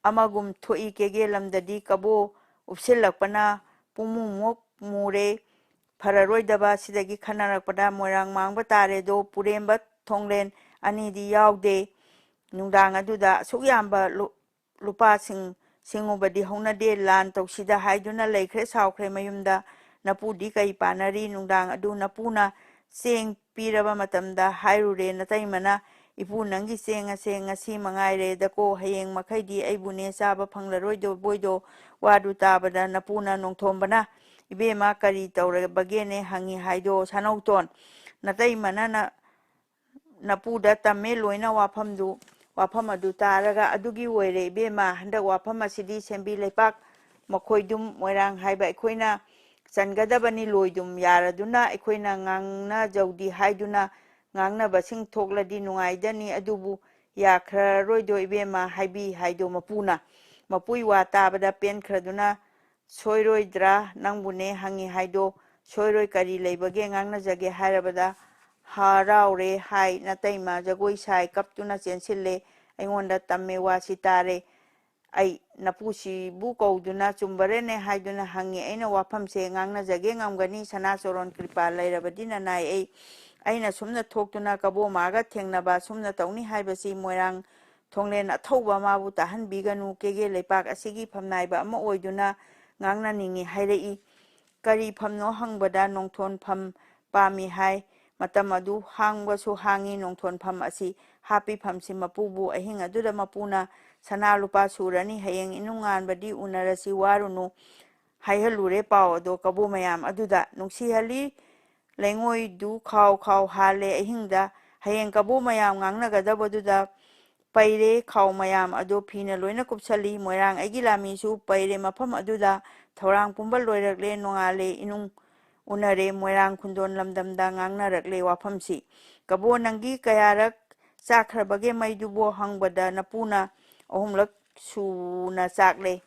ꯑꯃꯒꯨꯝ ꯊꯣꯛꯏ꯫ ꯀꯦꯒꯦ ꯂꯝꯗꯗꯤ ꯀꯕꯣ ꯎꯞꯁꯤꯜꯂꯛꯄꯅ ꯄꯨꯡꯃꯨꯃꯨꯛ ꯃꯨꯔꯦ꯫ ꯐꯔꯔꯣꯏꯗꯕ ꯑꯁꯤꯗꯒꯤ ꯈꯟꯅꯔꯛꯄꯗ ꯃꯣꯏꯔꯥꯡ ꯃꯥꯡꯕ ꯇꯥꯔꯦꯗꯣ꯫ ꯄꯨꯔꯦꯝꯕ ꯊꯣꯡꯂꯦꯟ ꯑꯅꯤꯗꯤ ꯌꯥꯎꯗꯦ꯫ ꯅꯨꯡꯗꯥꯡ ꯑꯗꯨꯗ ꯑꯁꯨꯛ ꯌꯥꯝꯕ ꯂꯨ-, ꯂꯨꯄꯥꯁꯤꯡ ꯁꯤꯡꯉꯨꯕꯗꯤ ꯍꯧꯅꯗꯦ꯫ ꯂꯥꯟ ꯇꯧꯁꯤꯗ ꯍꯥꯏꯗꯨꯅ ꯂꯩꯈ꯭ꯔꯦ, ꯁꯥꯎꯈ꯭ꯔꯦ ꯃꯌꯨꯝꯗ꯫ ꯅꯄꯨꯗꯤ ꯀꯩ ꯄꯥꯅꯔꯤ? ꯅꯨꯡꯗꯥꯡ ꯑꯗꯨ ꯅꯄꯨꯅ ꯆꯦꯡ ꯄꯤꯔꯕ ꯃꯇꯝꯗ ꯍꯥꯏꯔꯨꯔꯦ ꯅꯇꯩꯃꯅ, "ꯏꯄꯨ, ꯅꯪꯒꯤ ꯆꯦꯡ ꯑꯁꯦ ꯉꯁꯤ ꯃꯉꯥꯏꯔꯦꯗꯀꯣ, ꯍꯌꯦꯡ ꯃꯈꯩꯗꯤ ꯑꯩꯕꯨꯅꯦ ꯆꯥꯕ ꯐꯪꯂꯔꯣꯏꯗꯣ ꯕꯣꯏꯗꯣ?" ꯋꯥꯗꯨ ꯇꯥꯕꯗ ꯅꯄꯨꯅ ꯅꯣꯡꯊꯣꯝꯕꯅ, "ꯏꯕꯦꯝꯃ, ꯀꯔꯤ ꯇꯧꯔꯕꯒꯦꯅꯦ?" ꯍꯪꯉꯤ ꯍꯥꯏꯗꯣ꯫ ꯁꯥꯅꯧꯇꯣꯟ, ꯅꯇꯩꯃꯅ ꯅ-, ꯅꯄꯨꯗ ꯇꯝꯃꯦ ꯂꯣꯏꯅ ꯋꯥꯐꯝꯗꯨ, ꯋꯥꯐꯝ ꯑꯗꯨ ꯇꯥꯔꯒ꯫ "ꯑꯗꯨꯒꯤ ꯑꯣꯏꯔꯦ ꯏꯕꯦꯝꯃ, ꯍꯟꯗꯛ ꯋꯥꯐꯝ ꯑꯁꯤꯗꯤ ꯁꯦꯝꯕꯤ ꯂꯩꯄꯥꯛ ꯃꯈꯣꯏꯗꯨꯝ ꯃꯣꯏꯔꯥꯡ ꯍꯥꯏꯕ ꯑꯩꯈꯣꯏꯅ ꯆꯟꯒꯗꯕꯅꯤ꯫ ꯂꯣꯏꯗꯨꯝ ꯌꯥꯔꯗꯨꯅ ꯑꯩꯈꯣꯏꯅ ꯉꯥꯡꯅꯖꯧꯗꯤ ꯍꯥꯏꯗꯨꯅ ꯉꯥꯡꯅꯕꯁꯤꯡ ꯊꯣꯛꯂꯗꯤ ꯅꯨꯡꯉꯥꯏꯗꯅꯤ, ꯑꯗꯨꯕꯨ ꯌꯥꯈ꯭ꯔꯔꯣꯏꯗꯣ ꯏꯕꯦꯝꯃ", ꯍꯥꯏꯕꯤ ꯍꯥꯏꯗꯣ ꯃꯄꯨꯅ꯫ ꯃꯄꯨꯏ ꯋꯥ ꯇꯥꯕꯗ ꯄꯦꯟꯈ꯭ꯔꯗꯨꯅ, "ꯁꯣꯏꯔꯣꯏꯗ꯭ꯔꯥ? ꯅꯪꯕꯨꯅꯦ ꯍꯪꯉꯤ ꯍꯥꯏꯗꯣ ꯁꯣꯏꯔꯣꯏ꯫ ꯀꯔꯤ ꯂꯩꯕꯒꯦ? ꯉꯥꯡꯅꯖꯒꯦ ꯍꯥꯏꯔꯕꯗ ꯍꯔꯥꯎꯔꯦ ꯍꯥꯏ꯫ ꯅꯇꯩꯃ ꯖꯒꯣꯏ ꯁꯥꯏ, ꯀꯞꯇꯨꯅ ꯆꯦꯟꯁꯤꯜꯂꯦ꯫ ꯑꯩꯉꯣꯟꯗ ꯇꯝꯃꯦ, ꯋꯥꯁꯤ ꯇꯥꯔꯦ꯫ ꯑꯩ ꯅꯄꯨꯁꯤꯕꯨ ꯀꯧꯗꯨꯅ ꯆꯨꯝꯕꯔꯦꯅꯦ ꯍꯥꯏꯗꯨꯅ ꯍꯪꯉꯤ꯫ ꯑꯩꯅ ꯋꯥꯐꯝꯁꯦ ꯉꯥꯡꯅꯖꯒꯦ ꯉꯝꯒꯅꯤ꯫ ꯁꯅꯥ ꯆꯣꯔꯣꯟ ꯀ꯭ꯔꯤꯄꯥ ꯂꯩꯔꯕꯗꯤ ꯅꯅꯥꯏ ꯑꯩ꯫ ꯑꯩꯅ ꯁꯨꯝꯅ ꯊꯣꯛꯇꯨꯅ ꯀꯕꯣꯃꯥꯒ ꯊꯦꯡꯅꯕ, ꯁꯨꯝꯅ ꯇꯧꯅꯤ ꯍꯥꯏꯕꯁꯤ ꯃꯣꯏꯔꯥꯡ ꯊꯣꯡꯂꯦꯟ ꯑꯊꯧꯕ ꯃꯥꯕꯨ ꯇꯥꯍꯟꯕꯤꯒꯅꯨ꯫ ꯀꯦꯒꯦ ꯂꯩꯄꯥꯛ ꯑꯁꯤꯒꯤ ꯐꯝꯅꯥꯏꯕ ꯑꯃ ꯑꯣꯏꯗꯨꯅ ꯉꯥꯡꯅꯅꯤꯡꯏ ꯍꯥꯏꯔꯛꯏ꯫ ꯀꯔꯤ ꯐꯝꯅꯣ ꯍꯪꯕꯗ ꯅꯣꯡꯊꯣꯟ ꯐꯝ ꯄꯥꯝꯃꯤ ꯍꯥꯏ꯫ ꯃꯇꯝ ꯑꯗꯨ ꯍꯥꯡꯕꯁꯨ ꯍꯥꯡꯉꯤ꯫ ꯅꯣꯡꯊꯣꯟ ꯐꯝ ꯑꯁꯤ ꯍꯥꯞꯄꯤ꯫ ꯐꯝꯁꯤ ꯃꯄꯨꯕꯨ ꯑꯍꯤꯡ ꯑꯗꯨꯗ ꯃꯄꯨꯅ ꯁꯅꯥ ꯂꯨꯄꯥ ꯁꯨꯔꯅꯤ꯫ ꯍꯌꯦꯡ ꯏꯅꯨꯡꯉꯥꯟꯕꯗꯤ ꯎꯅꯔꯁꯤ, ꯋꯥꯔꯨꯅꯨ꯫ ꯍꯥꯏꯍꯜꯂꯨꯔꯦ ꯄꯥꯎ ꯑꯗꯣ ꯀꯕꯣ ꯃꯌꯥꯝ ꯑꯗꯨꯗ꯫ ꯅꯨꯡꯁꯤꯍꯜꯂꯤ ꯂꯩꯉꯣꯏꯗꯨ ꯈꯥꯎ ꯈꯥꯎ ꯍꯥꯜꯂꯦ ꯑꯍꯤꯡꯗ꯫ ꯍꯌꯦꯡ ꯀꯕꯣ ꯃꯌꯥꯝ ꯉꯥꯡꯅꯒꯗꯕꯗꯨꯗ ꯄꯩꯔꯦ ꯈꯥꯎ ꯃꯌꯥꯝ ꯑꯗꯨ ꯐꯤꯅ ꯂꯣꯏꯅ ꯀꯨꯞꯁꯜꯂꯤ꯫ ꯃꯣꯏꯔꯥꯡ ꯑꯩꯒꯤ ꯂꯥꯃꯤꯁꯨ ꯄꯩꯔꯦ ꯃꯐꯝ ꯑꯗꯨꯗ꯫ ꯊꯧꯔꯥꯡ ꯄꯨꯝꯕ ꯂꯣꯏꯔꯛꯂꯦ, ꯅꯣꯡꯉꯥꯜꯂꯦ ꯏꯅꯨꯡ ꯎꯅꯔꯦ꯫ ꯃꯣꯏꯔꯥꯡ ꯈꯨꯟꯗꯣꯟ ꯂꯝꯗꯝꯗ ꯉꯥꯡꯅꯔꯛꯂꯦ ꯋꯥꯐꯝꯁꯤ꯫ "ꯀꯕꯣ, ꯅꯪꯒꯤ ꯀꯌꯥꯔꯛ ꯆꯥꯛꯈ꯭ꯔꯕꯒꯦ ꯃꯩꯗꯨꯕꯨ?" ꯍꯪꯕꯗ ꯅꯄꯨꯅ ꯑꯍꯨꯝꯂꯛ ꯁꯨꯅ ꯆꯥꯛꯂꯦ꯫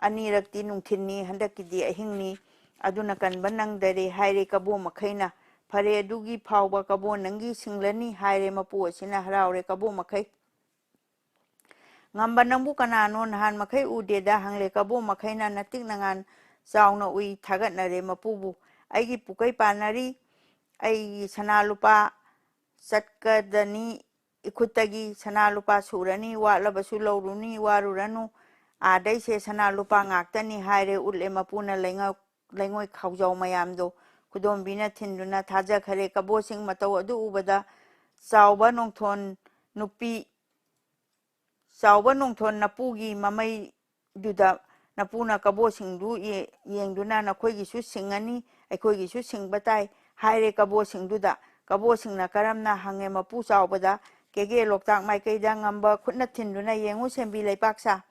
"ꯑꯅꯤꯔꯛꯇꯤ ꯅꯨꯡꯊꯤꯟꯅꯤ, ꯍꯟꯗꯛꯀꯤꯗꯤ ꯑꯍꯤꯡꯅꯤ, ꯑꯗꯨꯅ ꯀꯟꯕ ꯅꯪꯗꯔꯦ" ꯍꯥꯏꯔꯦ ꯀꯕꯣ ꯃꯈꯩꯅ꯫ "ꯐꯔꯦ, ꯑꯗꯨꯒꯤ ꯐꯥꯎꯕ ꯀꯕꯣ ꯅꯪꯒꯤ ꯁꯤꯡꯂꯅꯤ" ꯍꯥꯏꯔꯦ ꯃꯄꯨ ꯑꯁꯤꯅ ꯍꯔꯥꯎꯔꯦ ꯀꯕꯣ ꯃꯈꯩ꯫ "ꯉꯝꯕ ꯅꯪꯕꯨ ꯀꯅꯥꯅꯣ? ꯅꯍꯥꯟ ꯃꯈꯩ ꯎꯗꯦꯗ" ꯍꯪꯂꯦ ꯀꯕꯣ ꯃꯈꯩꯅ꯫ ꯅꯇꯤꯛ ꯅꯉꯥꯟ ꯆꯥꯎꯅ ꯎꯏ, ꯊꯥꯒꯠꯅꯔꯦ ꯃꯄꯨꯕꯨ꯫ "ꯑꯩꯒꯤ ꯄꯨꯀꯩ ꯄꯥꯟꯅꯔꯤ, ꯑꯩꯒꯤ ꯁꯅꯥ ꯂꯨꯄꯥ ꯆꯠꯀꯗꯅꯤ, ꯏꯈꯨꯠꯇꯒꯤ ꯁꯅꯥ ꯂꯨꯄꯥ ꯁꯨꯔꯅꯤ, ꯋꯥꯠꯂꯕꯁꯨ ꯂꯧꯔꯨꯅꯤ, ꯋꯥꯔꯨꯔꯅꯨ, ꯑꯥꯗꯩꯁꯦ ꯁꯅꯥ ꯂꯨꯄꯥ ꯉꯥꯛꯇꯅꯤ" ꯍꯥꯏꯔꯦ ꯎꯠꯂꯦ ꯃꯄꯨꯅ ꯂꯩꯉꯣ-, ꯂꯩꯉꯣꯏ ꯈꯥꯎꯖꯥꯎ ꯃꯌꯥꯝꯗꯣ꯫ ꯈꯨꯗꯣꯝꯕꯤꯅ ꯊꯤꯟꯗꯨꯅ ꯊꯥꯖꯈꯔꯦ꯫ ꯀꯕꯣꯁꯤꯡ ꯃꯇꯧ ꯑꯗꯨ ꯎꯕꯗ ꯆꯥꯎꯕ ꯅꯣꯡꯊꯣꯟ ꯅꯨꯄꯤ ꯆꯥꯎꯕ ꯅꯣꯡꯊꯣꯟ ꯅꯄꯨꯒꯤ ꯃꯃꯩꯗꯨꯗ ꯅꯄꯨꯅ ꯀꯕꯣꯁꯤꯡꯗꯨ ꯌꯦ-, ꯌꯦꯡꯗꯨꯅ "ꯅꯈꯣꯏꯒꯤꯁꯨ ꯁꯤꯡꯉꯅꯤ, ꯑꯩꯈꯣꯏꯒꯤꯁꯨ ꯁꯤꯡꯕ ꯇꯥꯏ" ꯍꯥꯏꯔꯦ ꯀꯕꯣꯁꯤꯡꯗꯨꯗ꯫ ꯀꯕꯣꯁꯤꯡꯅ ꯀꯔꯝꯅ ꯍꯪꯉꯦ ꯃꯄꯨ ꯆꯥꯎꯕꯗ꯫ "ꯀꯦꯒꯦ ꯂꯣꯛꯇꯥꯛ ꯃꯥꯏꯀꯩꯗ ꯉꯝꯕ ꯈꯨꯠꯅ ꯊꯤꯟꯗꯨꯅ ꯌꯦꯡꯉꯨ ꯁꯦꯝꯕꯤ ꯂꯩꯄꯥꯛꯁꯥ꯫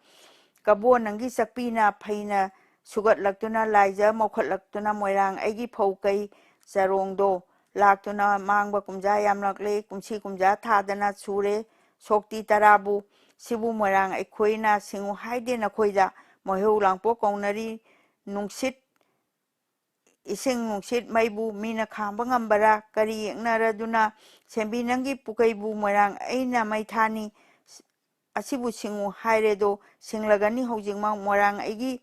ꯀꯕꯣ ꯅꯪꯒꯤ ꯆꯛꯄꯤꯅ ꯐꯩꯅ ꯁꯨꯒꯠꯂꯛꯇꯨꯅ ꯂꯥꯏꯖ ꯃꯧꯈꯠꯂꯛꯇꯨꯅ ꯃꯣꯏꯔꯥꯡ ꯑꯩꯒꯤ ꯐꯧ ꯀꯩ ꯆꯔꯣꯡꯗꯣ ꯂꯥꯛꯇꯨꯅ ꯃꯥꯡꯕ ꯀꯨꯝꯖꯥ ꯌꯥꯝꯂꯛꯂꯦ, ꯀꯨꯝꯁꯤ ꯀꯨꯝꯖꯥ ꯊꯥꯗꯅ ꯁꯨꯔꯦ ꯁꯣꯛꯇꯤ ꯇꯔꯥꯕꯨ꯫ ꯁꯤꯕꯨ ꯃꯣꯏꯔꯥꯡ ꯑꯩꯈꯣꯏꯅ ꯁꯤꯡꯉꯨ ꯍꯥꯏꯗꯦ ꯅꯈꯣꯏꯗ꯫ ꯃꯣꯏꯍꯧ ꯂꯥꯡꯄꯣꯛ ꯀꯧꯅꯔꯤ ꯅꯨꯡꯁꯤꯠ, ꯏꯁꯤꯡ ꯅꯨꯡꯁꯤꯠ ꯃꯩꯕꯨ ꯃꯤꯅ ꯈꯥꯡꯕ ꯉꯝꯕꯔꯥ? ꯀꯔꯤ ꯌꯦꯛꯅꯔꯗꯨꯅ ꯁꯦꯝꯕꯤ ꯅꯪꯒꯤ ꯄꯨꯀꯩꯕꯨ ꯃꯣꯏꯔꯥꯡ ꯑꯩꯅ ꯃꯩ ꯊꯥꯅꯤ? ꯑꯁꯤꯕꯨ ꯁꯤꯡꯉꯨ ꯍꯥꯏꯔꯦꯗꯣ ꯁꯤꯡꯂꯒꯅꯤ ꯍꯧꯖꯤꯛꯃꯛ꯫ ꯃꯣꯏꯔꯥꯡ ꯑꯩꯒꯤ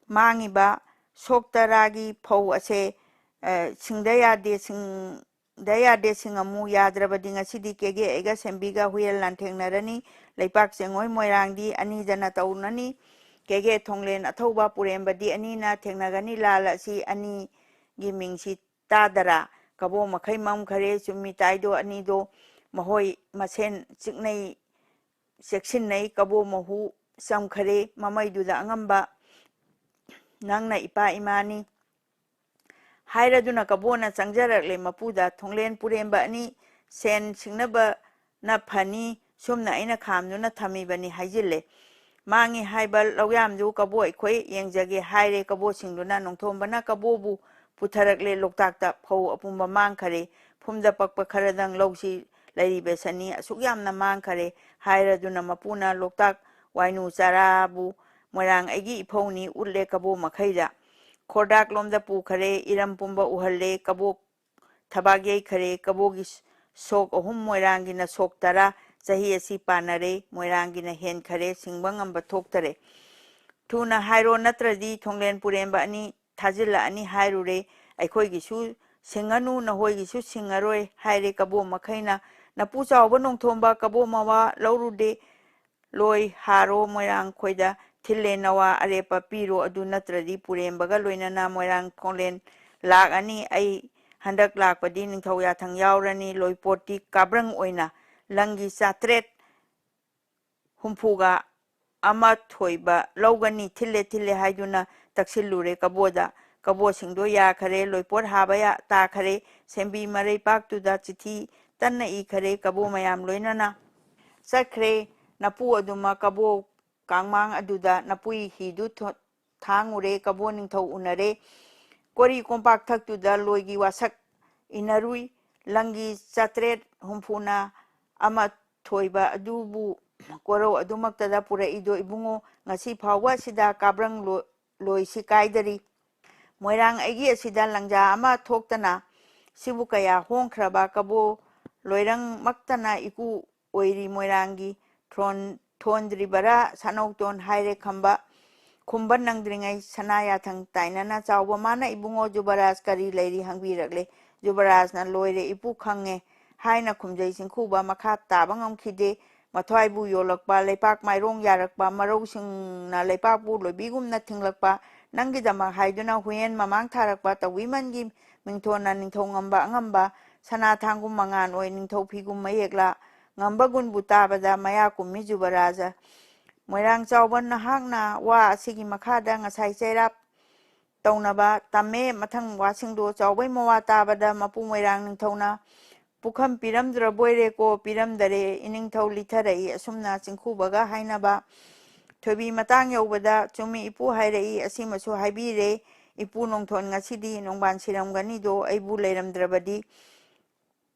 ꯃꯥꯡꯉꯤꯕ ꯁꯣꯛ ꯇꯔꯥꯒꯤ ꯐꯧ ꯑꯁꯦ, ꯑ, ꯁꯤꯡꯗ ꯌꯥꯗꯦ, ꯁꯤꯡꯗ ꯌꯥꯗꯦ, ꯁꯤꯡꯉꯝꯃꯨ꯫ ꯌꯥꯗ꯭ꯔꯕꯗꯤ ꯉꯁꯤꯗꯤ ꯀꯦꯒꯦ ꯑꯩꯒ ꯁꯦꯝꯕꯤꯒ ꯍꯨꯌꯦꯜ ꯂꯥꯟꯊꯦꯡꯅꯔꯅꯤ꯫ ꯂꯩꯄꯥꯛ ꯆꯦꯡꯉꯣꯏ ꯃꯣꯏꯔꯥꯡꯗꯤ ꯑꯅꯤꯗꯅ ꯇꯧꯅꯅꯤ꯫ ꯀꯦꯒꯦ ꯊꯣꯡꯂꯦꯟ ꯑꯊꯧꯕ ꯄꯨꯔꯦꯝꯕꯗꯤ ꯑꯅꯤꯅ ꯊꯦꯡꯅꯒꯅꯤ꯫ ꯂꯥꯜ ꯑꯁꯤ ꯑꯅꯤꯒꯤ ꯃꯤꯡꯁꯤ ꯇꯥꯗꯔꯥ?" ꯀꯕꯣ ꯃꯈꯩ ꯃꯝꯈꯔꯦ꯫ ꯆꯨꯝꯃꯤ ꯇꯥꯏꯗꯣ ꯑꯅꯤꯗꯣ ꯃꯈꯣꯏ ꯃꯁꯦꯟ ꯆꯤꯛꯅꯩ, ꯆꯦꯛꯁꯤꯟꯅꯩ꯫ ꯀꯕꯣ ꯃꯍꯨ ꯆꯝꯈꯔꯦ꯫ ꯃꯃꯩꯗꯨꯗ ꯑꯉꯝꯕ ꯅꯪꯅ ꯏꯄꯥ ꯏꯃꯥꯅꯤ꯫ ꯍꯥꯏꯔꯗꯨꯅ ꯀꯕꯣꯅ ꯆꯪꯖꯔꯛꯂꯦ ꯃꯄꯨꯗ, "ꯊꯣꯡꯂꯦꯟ ꯄꯨꯔꯦꯝꯕ ꯑꯅꯤ, ꯁꯦꯟ ꯁꯤꯡꯅꯕꯅ ꯐꯅꯤ, ꯁꯨꯝꯅ ꯑꯩꯅ ꯈꯥꯝꯗꯨꯅ ꯊꯝꯃꯤꯕꯅꯤ" ꯍꯥꯏꯖꯤꯜꯂꯦ꯫ "ꯃꯥꯡꯉꯤ ꯍꯥꯏꯕ ꯂꯧꯌꯥꯝꯗꯨ ꯀꯕꯣ ꯑꯩꯈꯣꯏ ꯌꯦꯡꯖꯒꯦ" ꯍꯥꯏꯔꯦ ꯀꯕꯣꯁꯤꯡꯗꯨꯅ꯫ ꯅꯣꯡꯊꯣꯝꯕꯅ ꯀꯕꯣꯕꯨ ꯄꯨꯊꯔꯛꯂꯦ ꯂꯣꯛꯇꯥꯛꯇ꯫ "ꯐꯧ ꯑꯄꯨꯝꯕ ꯃꯥꯡꯈꯔꯦ, ꯐꯨꯝꯗ ꯄꯛꯄ ꯈꯔꯗꯪ ꯂꯧꯁꯤ, ꯂꯩꯔꯤꯕ ꯁꯅꯤ ꯑꯁꯨꯛ ꯌꯥꯝꯅ ꯃꯥꯡꯈꯔꯦ" ꯍꯥꯏꯔꯗꯨꯅ ꯃꯄꯨꯅ ꯂꯣꯛꯇꯥꯛ ꯋꯥꯏꯅꯨ ꯆꯥꯔꯥꯕꯨ "ꯃꯣꯏꯔꯥꯡ ꯑꯩꯒꯤ ꯏꯐꯧꯅꯤ" ꯎꯠꯂꯦ ꯀꯕꯣ ꯃꯈꯩꯗ꯫ ꯈꯣꯔꯗꯥꯛꯂꯣꯝꯗ ꯄꯨꯈꯔꯦ, ꯏꯔꯝ ꯄꯨꯝꯕ ꯎꯍꯜꯂꯦ꯫ ꯀꯕꯣ ꯊꯕꯥꯛ ꯌꯩꯈꯔꯦ꯫ ꯀꯕꯣꯒꯤ ꯁꯣꯛ ꯑꯍꯨꯝ, ꯃꯣꯏꯔꯥꯡꯒꯤꯅ ꯁꯣꯛ ꯇꯔꯥ꯫ ꯆꯍꯤ ꯑꯁꯤ ꯄꯥꯟꯅꯔꯦ꯫ ꯃꯣꯏꯔꯥꯡꯒꯤꯅ ꯍꯦꯟꯈꯔꯦ꯫ ꯁꯤꯡꯕ ꯉꯝꯕ ꯊꯣꯛꯇꯔꯦ꯫ "ꯊꯨꯅ ꯍꯥꯏꯔꯣ, ꯅꯠꯇ꯭ꯔꯗꯤ ꯊꯣꯡꯂꯦꯟ ꯄꯨꯔꯦꯝꯕ ꯑꯅꯤ ꯊꯥꯖꯤꯜꯂꯛꯑꯅꯤ" ꯍꯥꯏꯔꯨꯔꯦ꯫ "ꯑꯩꯈꯣꯏꯒꯤꯁꯨ ꯁꯤꯡꯉꯅꯨ, ꯅꯈꯣꯏꯒꯤꯁꯨ ꯁꯤꯡꯉꯔꯣꯏ" ꯍꯥꯏꯔꯦ ꯀꯕꯣ ꯃꯈꯩꯅ꯫ "ꯅꯄꯨ ꯆꯥꯎꯕ ꯅꯣꯡꯊꯣꯝꯕ, ꯀꯕꯣ ꯃꯋꯥ ꯂꯧꯔꯨꯗꯦ꯫ ꯂꯣꯏ ꯍꯥꯔꯣ, ꯃꯣꯏꯔꯥꯡ ꯈꯣꯏꯗ ꯊꯤꯜꯂꯦ, ꯅꯋꯥ ꯑꯔꯦꯞꯄ ꯄꯤꯔꯣ, ꯑꯗꯨ ꯅꯠꯇ꯭ꯔꯗꯤ ꯄꯨꯔꯦꯝꯕꯒ ꯂꯣꯏꯅꯅ ꯃꯣꯏꯔꯥꯡ ꯊꯣꯡꯂꯦꯟ ꯂꯥꯛꯑꯅꯤ꯫ ꯑꯩ ꯍꯟꯗꯛ ꯂꯥꯛꯄꯗꯤ ꯅꯤꯡꯊꯧ ꯌꯥꯊꯪ ꯌꯥꯎꯔꯅꯤ꯫ ꯂꯣꯏꯄꯣꯠꯇꯤ ꯀꯥꯕ꯭ꯔꯪ ꯑꯣꯏꯅ ꯂꯪꯒꯤ ꯆꯥꯇ꯭ꯔꯦꯠ ꯍꯨꯝꯐꯨꯒ ꯑꯃ ꯊꯣꯏꯕ ꯂꯧꯒꯅꯤ, ꯊꯤꯜꯂꯦ ꯊꯤꯜꯂꯦ" ꯍꯥꯏꯗꯨꯅ ꯇꯛꯁꯤꯜꯂꯨꯔꯦ ꯀꯕꯣꯗ꯫ ꯀꯕꯣꯁꯤꯡꯗꯣ ꯌꯥꯈꯔꯦ, ꯂꯣꯏꯄꯣꯠ ꯍꯥꯕ ꯌꯥ-, ꯇꯥꯈꯔꯦ꯫ ꯁꯦꯝꯕꯤ ꯃꯔꯩꯄꯥꯛꯇꯨꯗ ꯆꯤꯊꯤ ꯇꯟꯅ ꯏꯈꯔꯦ, ꯀꯕꯣ ꯃꯌꯥꯝ ꯂꯣꯏꯅꯅ ꯆꯠꯈ꯭ꯔꯦ꯫ ꯅꯄꯨ ꯑꯗꯨꯃꯛ ꯀꯕꯣ ꯀꯥꯡꯃꯥꯡ ꯑꯗꯨꯗ ꯅꯄꯨꯏ ꯍꯤꯗꯨ ꯊꯣ-, ꯊꯥꯡꯉꯨꯔꯦ꯫ ꯀꯕꯣ ꯅꯤꯡꯊꯧ ꯎꯅꯔꯦ꯫ ꯀꯣꯔꯤ ꯀꯣꯝꯄꯥꯛ ꯊꯛꯇꯨꯗ ꯂꯣꯏꯒꯤ ꯋꯥꯁꯛ ꯏꯟꯅꯔꯨꯏ꯫ ꯂꯪꯒꯤ ꯆꯥꯇ꯭ꯔꯦꯠ ꯍꯨꯝꯐꯨꯅ ꯑꯃ ꯊꯣꯏꯕ ꯑꯗꯨꯕꯨ ꯀꯣꯔꯧ ꯑꯗꯨꯃꯛꯇꯗ ꯄꯨꯔꯛꯏꯗꯣ ꯏꯕꯨꯡꯉꯣ, ꯉꯁꯤ ꯐꯥꯎꯕ ꯑꯁꯤꯗ ꯀꯥꯕ꯭ꯔꯪ ꯂꯣ-, ꯂꯣꯏꯁꯤ ꯀꯥꯏꯗꯔꯤ꯫ ꯃꯣꯏꯔꯥꯡ ꯑꯩꯒꯤ ꯑꯁꯤꯗ ꯂꯪꯖꯥ ꯑꯃ ꯊꯣꯛꯇꯅ ꯁꯤꯕꯨ ꯀꯌꯥ ꯍꯣꯡꯈ꯭ꯔꯕ ꯀꯕꯣ ꯂꯣꯏꯔꯪꯃꯛꯇꯅ ꯏꯀꯨ ꯑꯣꯏꯔꯤ ꯃꯣꯏꯔꯥꯡꯒꯤ꯫ ꯊꯣꯟ-, ꯊꯣꯟꯗ꯭ꯔꯤꯕꯔꯥ ꯁꯥꯅꯧꯇꯣꯟ ꯍꯥꯏꯔꯦ ꯈꯝꯕ꯫ ꯈꯨꯝꯕ ꯅꯪꯗ꯭ꯔꯤꯉꯩ ꯁꯅꯥ ꯌꯥꯊꯪ ꯇꯥꯏꯅꯅ ꯆꯥꯎꯕ ꯃꯥꯅ ꯏꯕꯨꯡꯉꯣ ꯖꯨꯕꯔꯥꯖ ꯀꯔꯤ ꯂꯩꯔꯤ ꯍꯪꯕꯤꯔꯛꯂꯦ꯫ ꯖꯨꯕꯔꯥꯖꯅ ꯂꯣꯏꯔꯦ ꯏꯄꯨ ꯈꯪꯉꯦ ꯍꯥꯏꯅ ꯈꯨꯝꯖꯩ ꯆꯤꯡꯈꯨꯕ ꯃꯈꯥ ꯇꯥꯕ ꯉꯝꯈꯤꯗꯦ꯫ ꯃꯊ꯭ꯋꯥꯏꯕꯨ ꯌꯣꯜꯂꯛꯄ, ꯂꯩꯄꯥꯛ ꯃꯥꯏꯔꯣꯡ ꯌꯥꯔꯛꯄ, ꯃꯔꯧꯁꯤꯡꯅ ꯂꯩꯄꯥꯛꯄꯨ ꯂꯣꯏꯕꯤꯒꯨꯝꯅ ꯊꯤꯡꯂꯛꯄ, ꯅꯪꯒꯤꯗꯃꯛ ꯍꯥꯏꯗꯨꯅ ꯍꯨꯌꯦꯟ ꯃꯃꯥꯡ ꯊꯥꯔꯛꯄ ꯇꯧꯕꯤꯃꯟꯒꯤ ꯃꯤꯡꯊꯣꯟꯅ ꯅꯤꯡꯊꯧ ꯉꯝꯕ ꯑꯉꯝꯕ, ꯁꯅꯥ ꯊꯥꯡꯒꯨꯝ ꯃꯉꯥꯟ ꯑꯣꯏ ꯅꯤꯡꯊꯧ ꯐꯤꯒꯨꯝ ꯃꯌꯦꯛꯂꯥ, ꯉꯝꯕ ꯒꯨꯟꯕꯨ ꯇꯥꯕꯗ ꯃꯌꯥ ꯀꯨꯝꯃꯤ ꯖꯨꯕꯔꯥꯖ꯫ ꯃꯣꯏꯔꯥꯡ ꯆꯥꯎꯕ ꯅꯍꯥꯛꯅ ꯋꯥ ꯑꯁꯤꯒꯤ ꯃꯈꯥꯗ ꯉꯁꯥꯏ ꯆꯩꯔꯥꯛ ꯇꯧꯅꯕ ꯇꯝꯃꯦ꯫ ꯃꯊꯪ ꯋꯥꯁꯤꯡꯗꯣ ꯆꯥꯎꯕꯩ ꯃꯋꯥ ꯇꯥꯕꯗ ꯃꯄꯨ ꯃꯣꯏꯔꯥꯡ ꯅꯤꯡꯊꯧꯅ "ꯄꯨꯈꯝ ꯄꯤꯔꯝꯗ꯭ꯔꯕꯣꯏꯔꯦꯀꯣ?" "ꯄꯤꯔꯝꯗꯔꯦ, ꯏꯅꯤꯡꯊꯧ ꯂꯤꯊꯔꯛꯏ" ꯑꯁꯨꯝꯅ ꯆꯤꯡꯈꯨꯕꯒ ꯍꯥꯏꯅꯕ꯫ ꯊꯣꯏꯕꯤ ꯃꯇꯥꯡ ꯌꯧꯕꯗ "ꯆꯨꯝꯃꯤ ꯏꯄꯨ ꯍꯥꯏꯔꯛꯏ, ꯑꯁꯤꯃꯁꯨ ꯍꯥꯏꯕꯤꯔꯦ꯫ ꯏꯄꯨ ꯅꯣꯡꯊꯣꯟ ꯉꯁꯤꯗꯤ ꯅꯣꯡꯕꯥꯟ ꯁꯤꯔꯝꯒꯅꯤꯗꯣ, ꯑꯩꯕꯨ ꯂꯩꯔꯝꯗ꯭ꯔꯕꯗꯤ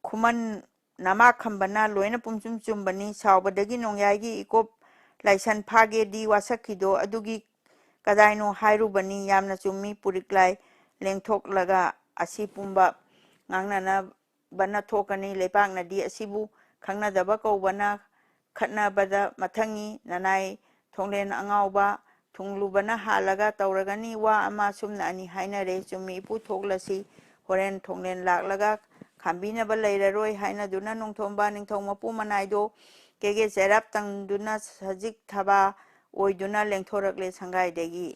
ꯈꯨꯃꯟ ꯅꯃꯥ ꯈꯝꯕꯅ ꯂꯣꯏꯅ ꯄꯨꯝꯆꯨꯝ ꯆꯨꯝꯕꯅꯤ꯫ ꯁꯥꯎꯕꯗꯒꯤ ꯅꯣꯡꯌꯥꯏꯒꯤ ꯏꯀꯣꯞ ꯂꯥꯏꯁꯟ ꯐꯥꯒꯦꯗꯤ ꯋꯥꯁꯛꯈꯤꯗꯣ ꯑꯗꯨꯒꯤ ꯀꯗꯥꯏꯅꯣ ꯍꯥꯏꯔꯨꯕꯅꯤ꯫ ꯌꯥꯝꯅ ꯆꯨꯝꯃꯤ꯫ ꯄꯨꯔꯤꯛ ꯂꯥꯏ ꯂꯦꯡꯊꯣꯛꯂꯒ ꯑꯁꯤ ꯄꯨꯝꯕ ꯉꯥꯡꯅꯅꯕꯅ ꯊꯣꯛꯀꯅꯤ꯫ ꯂꯩꯄꯥꯛꯅꯗꯤ ꯑꯁꯤꯕꯨ ꯈꯪꯅꯗꯕ ꯀꯧꯕꯅ ꯈꯠꯅꯕꯗ ꯃꯊꯪꯉꯤ꯫ ꯅꯅꯥꯏ ꯊꯣꯡꯂꯦꯟ ꯑꯉꯥꯎꯕ ꯊꯨꯡꯂꯨꯕꯅ ꯍꯥꯜꯂꯒ ꯇꯧꯔꯒꯅꯤ꯫ ꯋꯥ ꯑꯃ ꯁꯨꯝꯅ ꯑꯅꯤ ꯍꯥꯏꯅꯔꯦ꯫ ꯆꯨꯝꯃꯤ ꯏꯄꯨ ꯊꯣꯛꯂꯁꯤ꯫ ꯍꯣꯔꯦꯟ ꯊꯣꯡꯂꯦꯟ ꯂꯥꯛꯂꯒ ꯈꯥꯝꯕꯤꯅꯕ ꯂꯩꯔꯔꯣꯏ ꯍꯥꯏꯅꯗꯨꯅ ꯅꯣꯡꯊꯣꯝꯕ ꯅꯤꯡꯊꯧ ꯃꯄꯨ ꯃꯅꯥꯏꯗꯣ ꯀꯦꯒꯦ ꯆꯩꯔꯥꯞ ꯇꯪꯗꯨꯅ ꯁꯖꯤꯛ ꯊꯕꯥ ꯑꯣꯏꯗꯨꯅ ꯂꯦꯡꯊꯣꯔꯛꯂꯦ ꯁꯪꯒꯥꯏꯗꯒꯤ꯫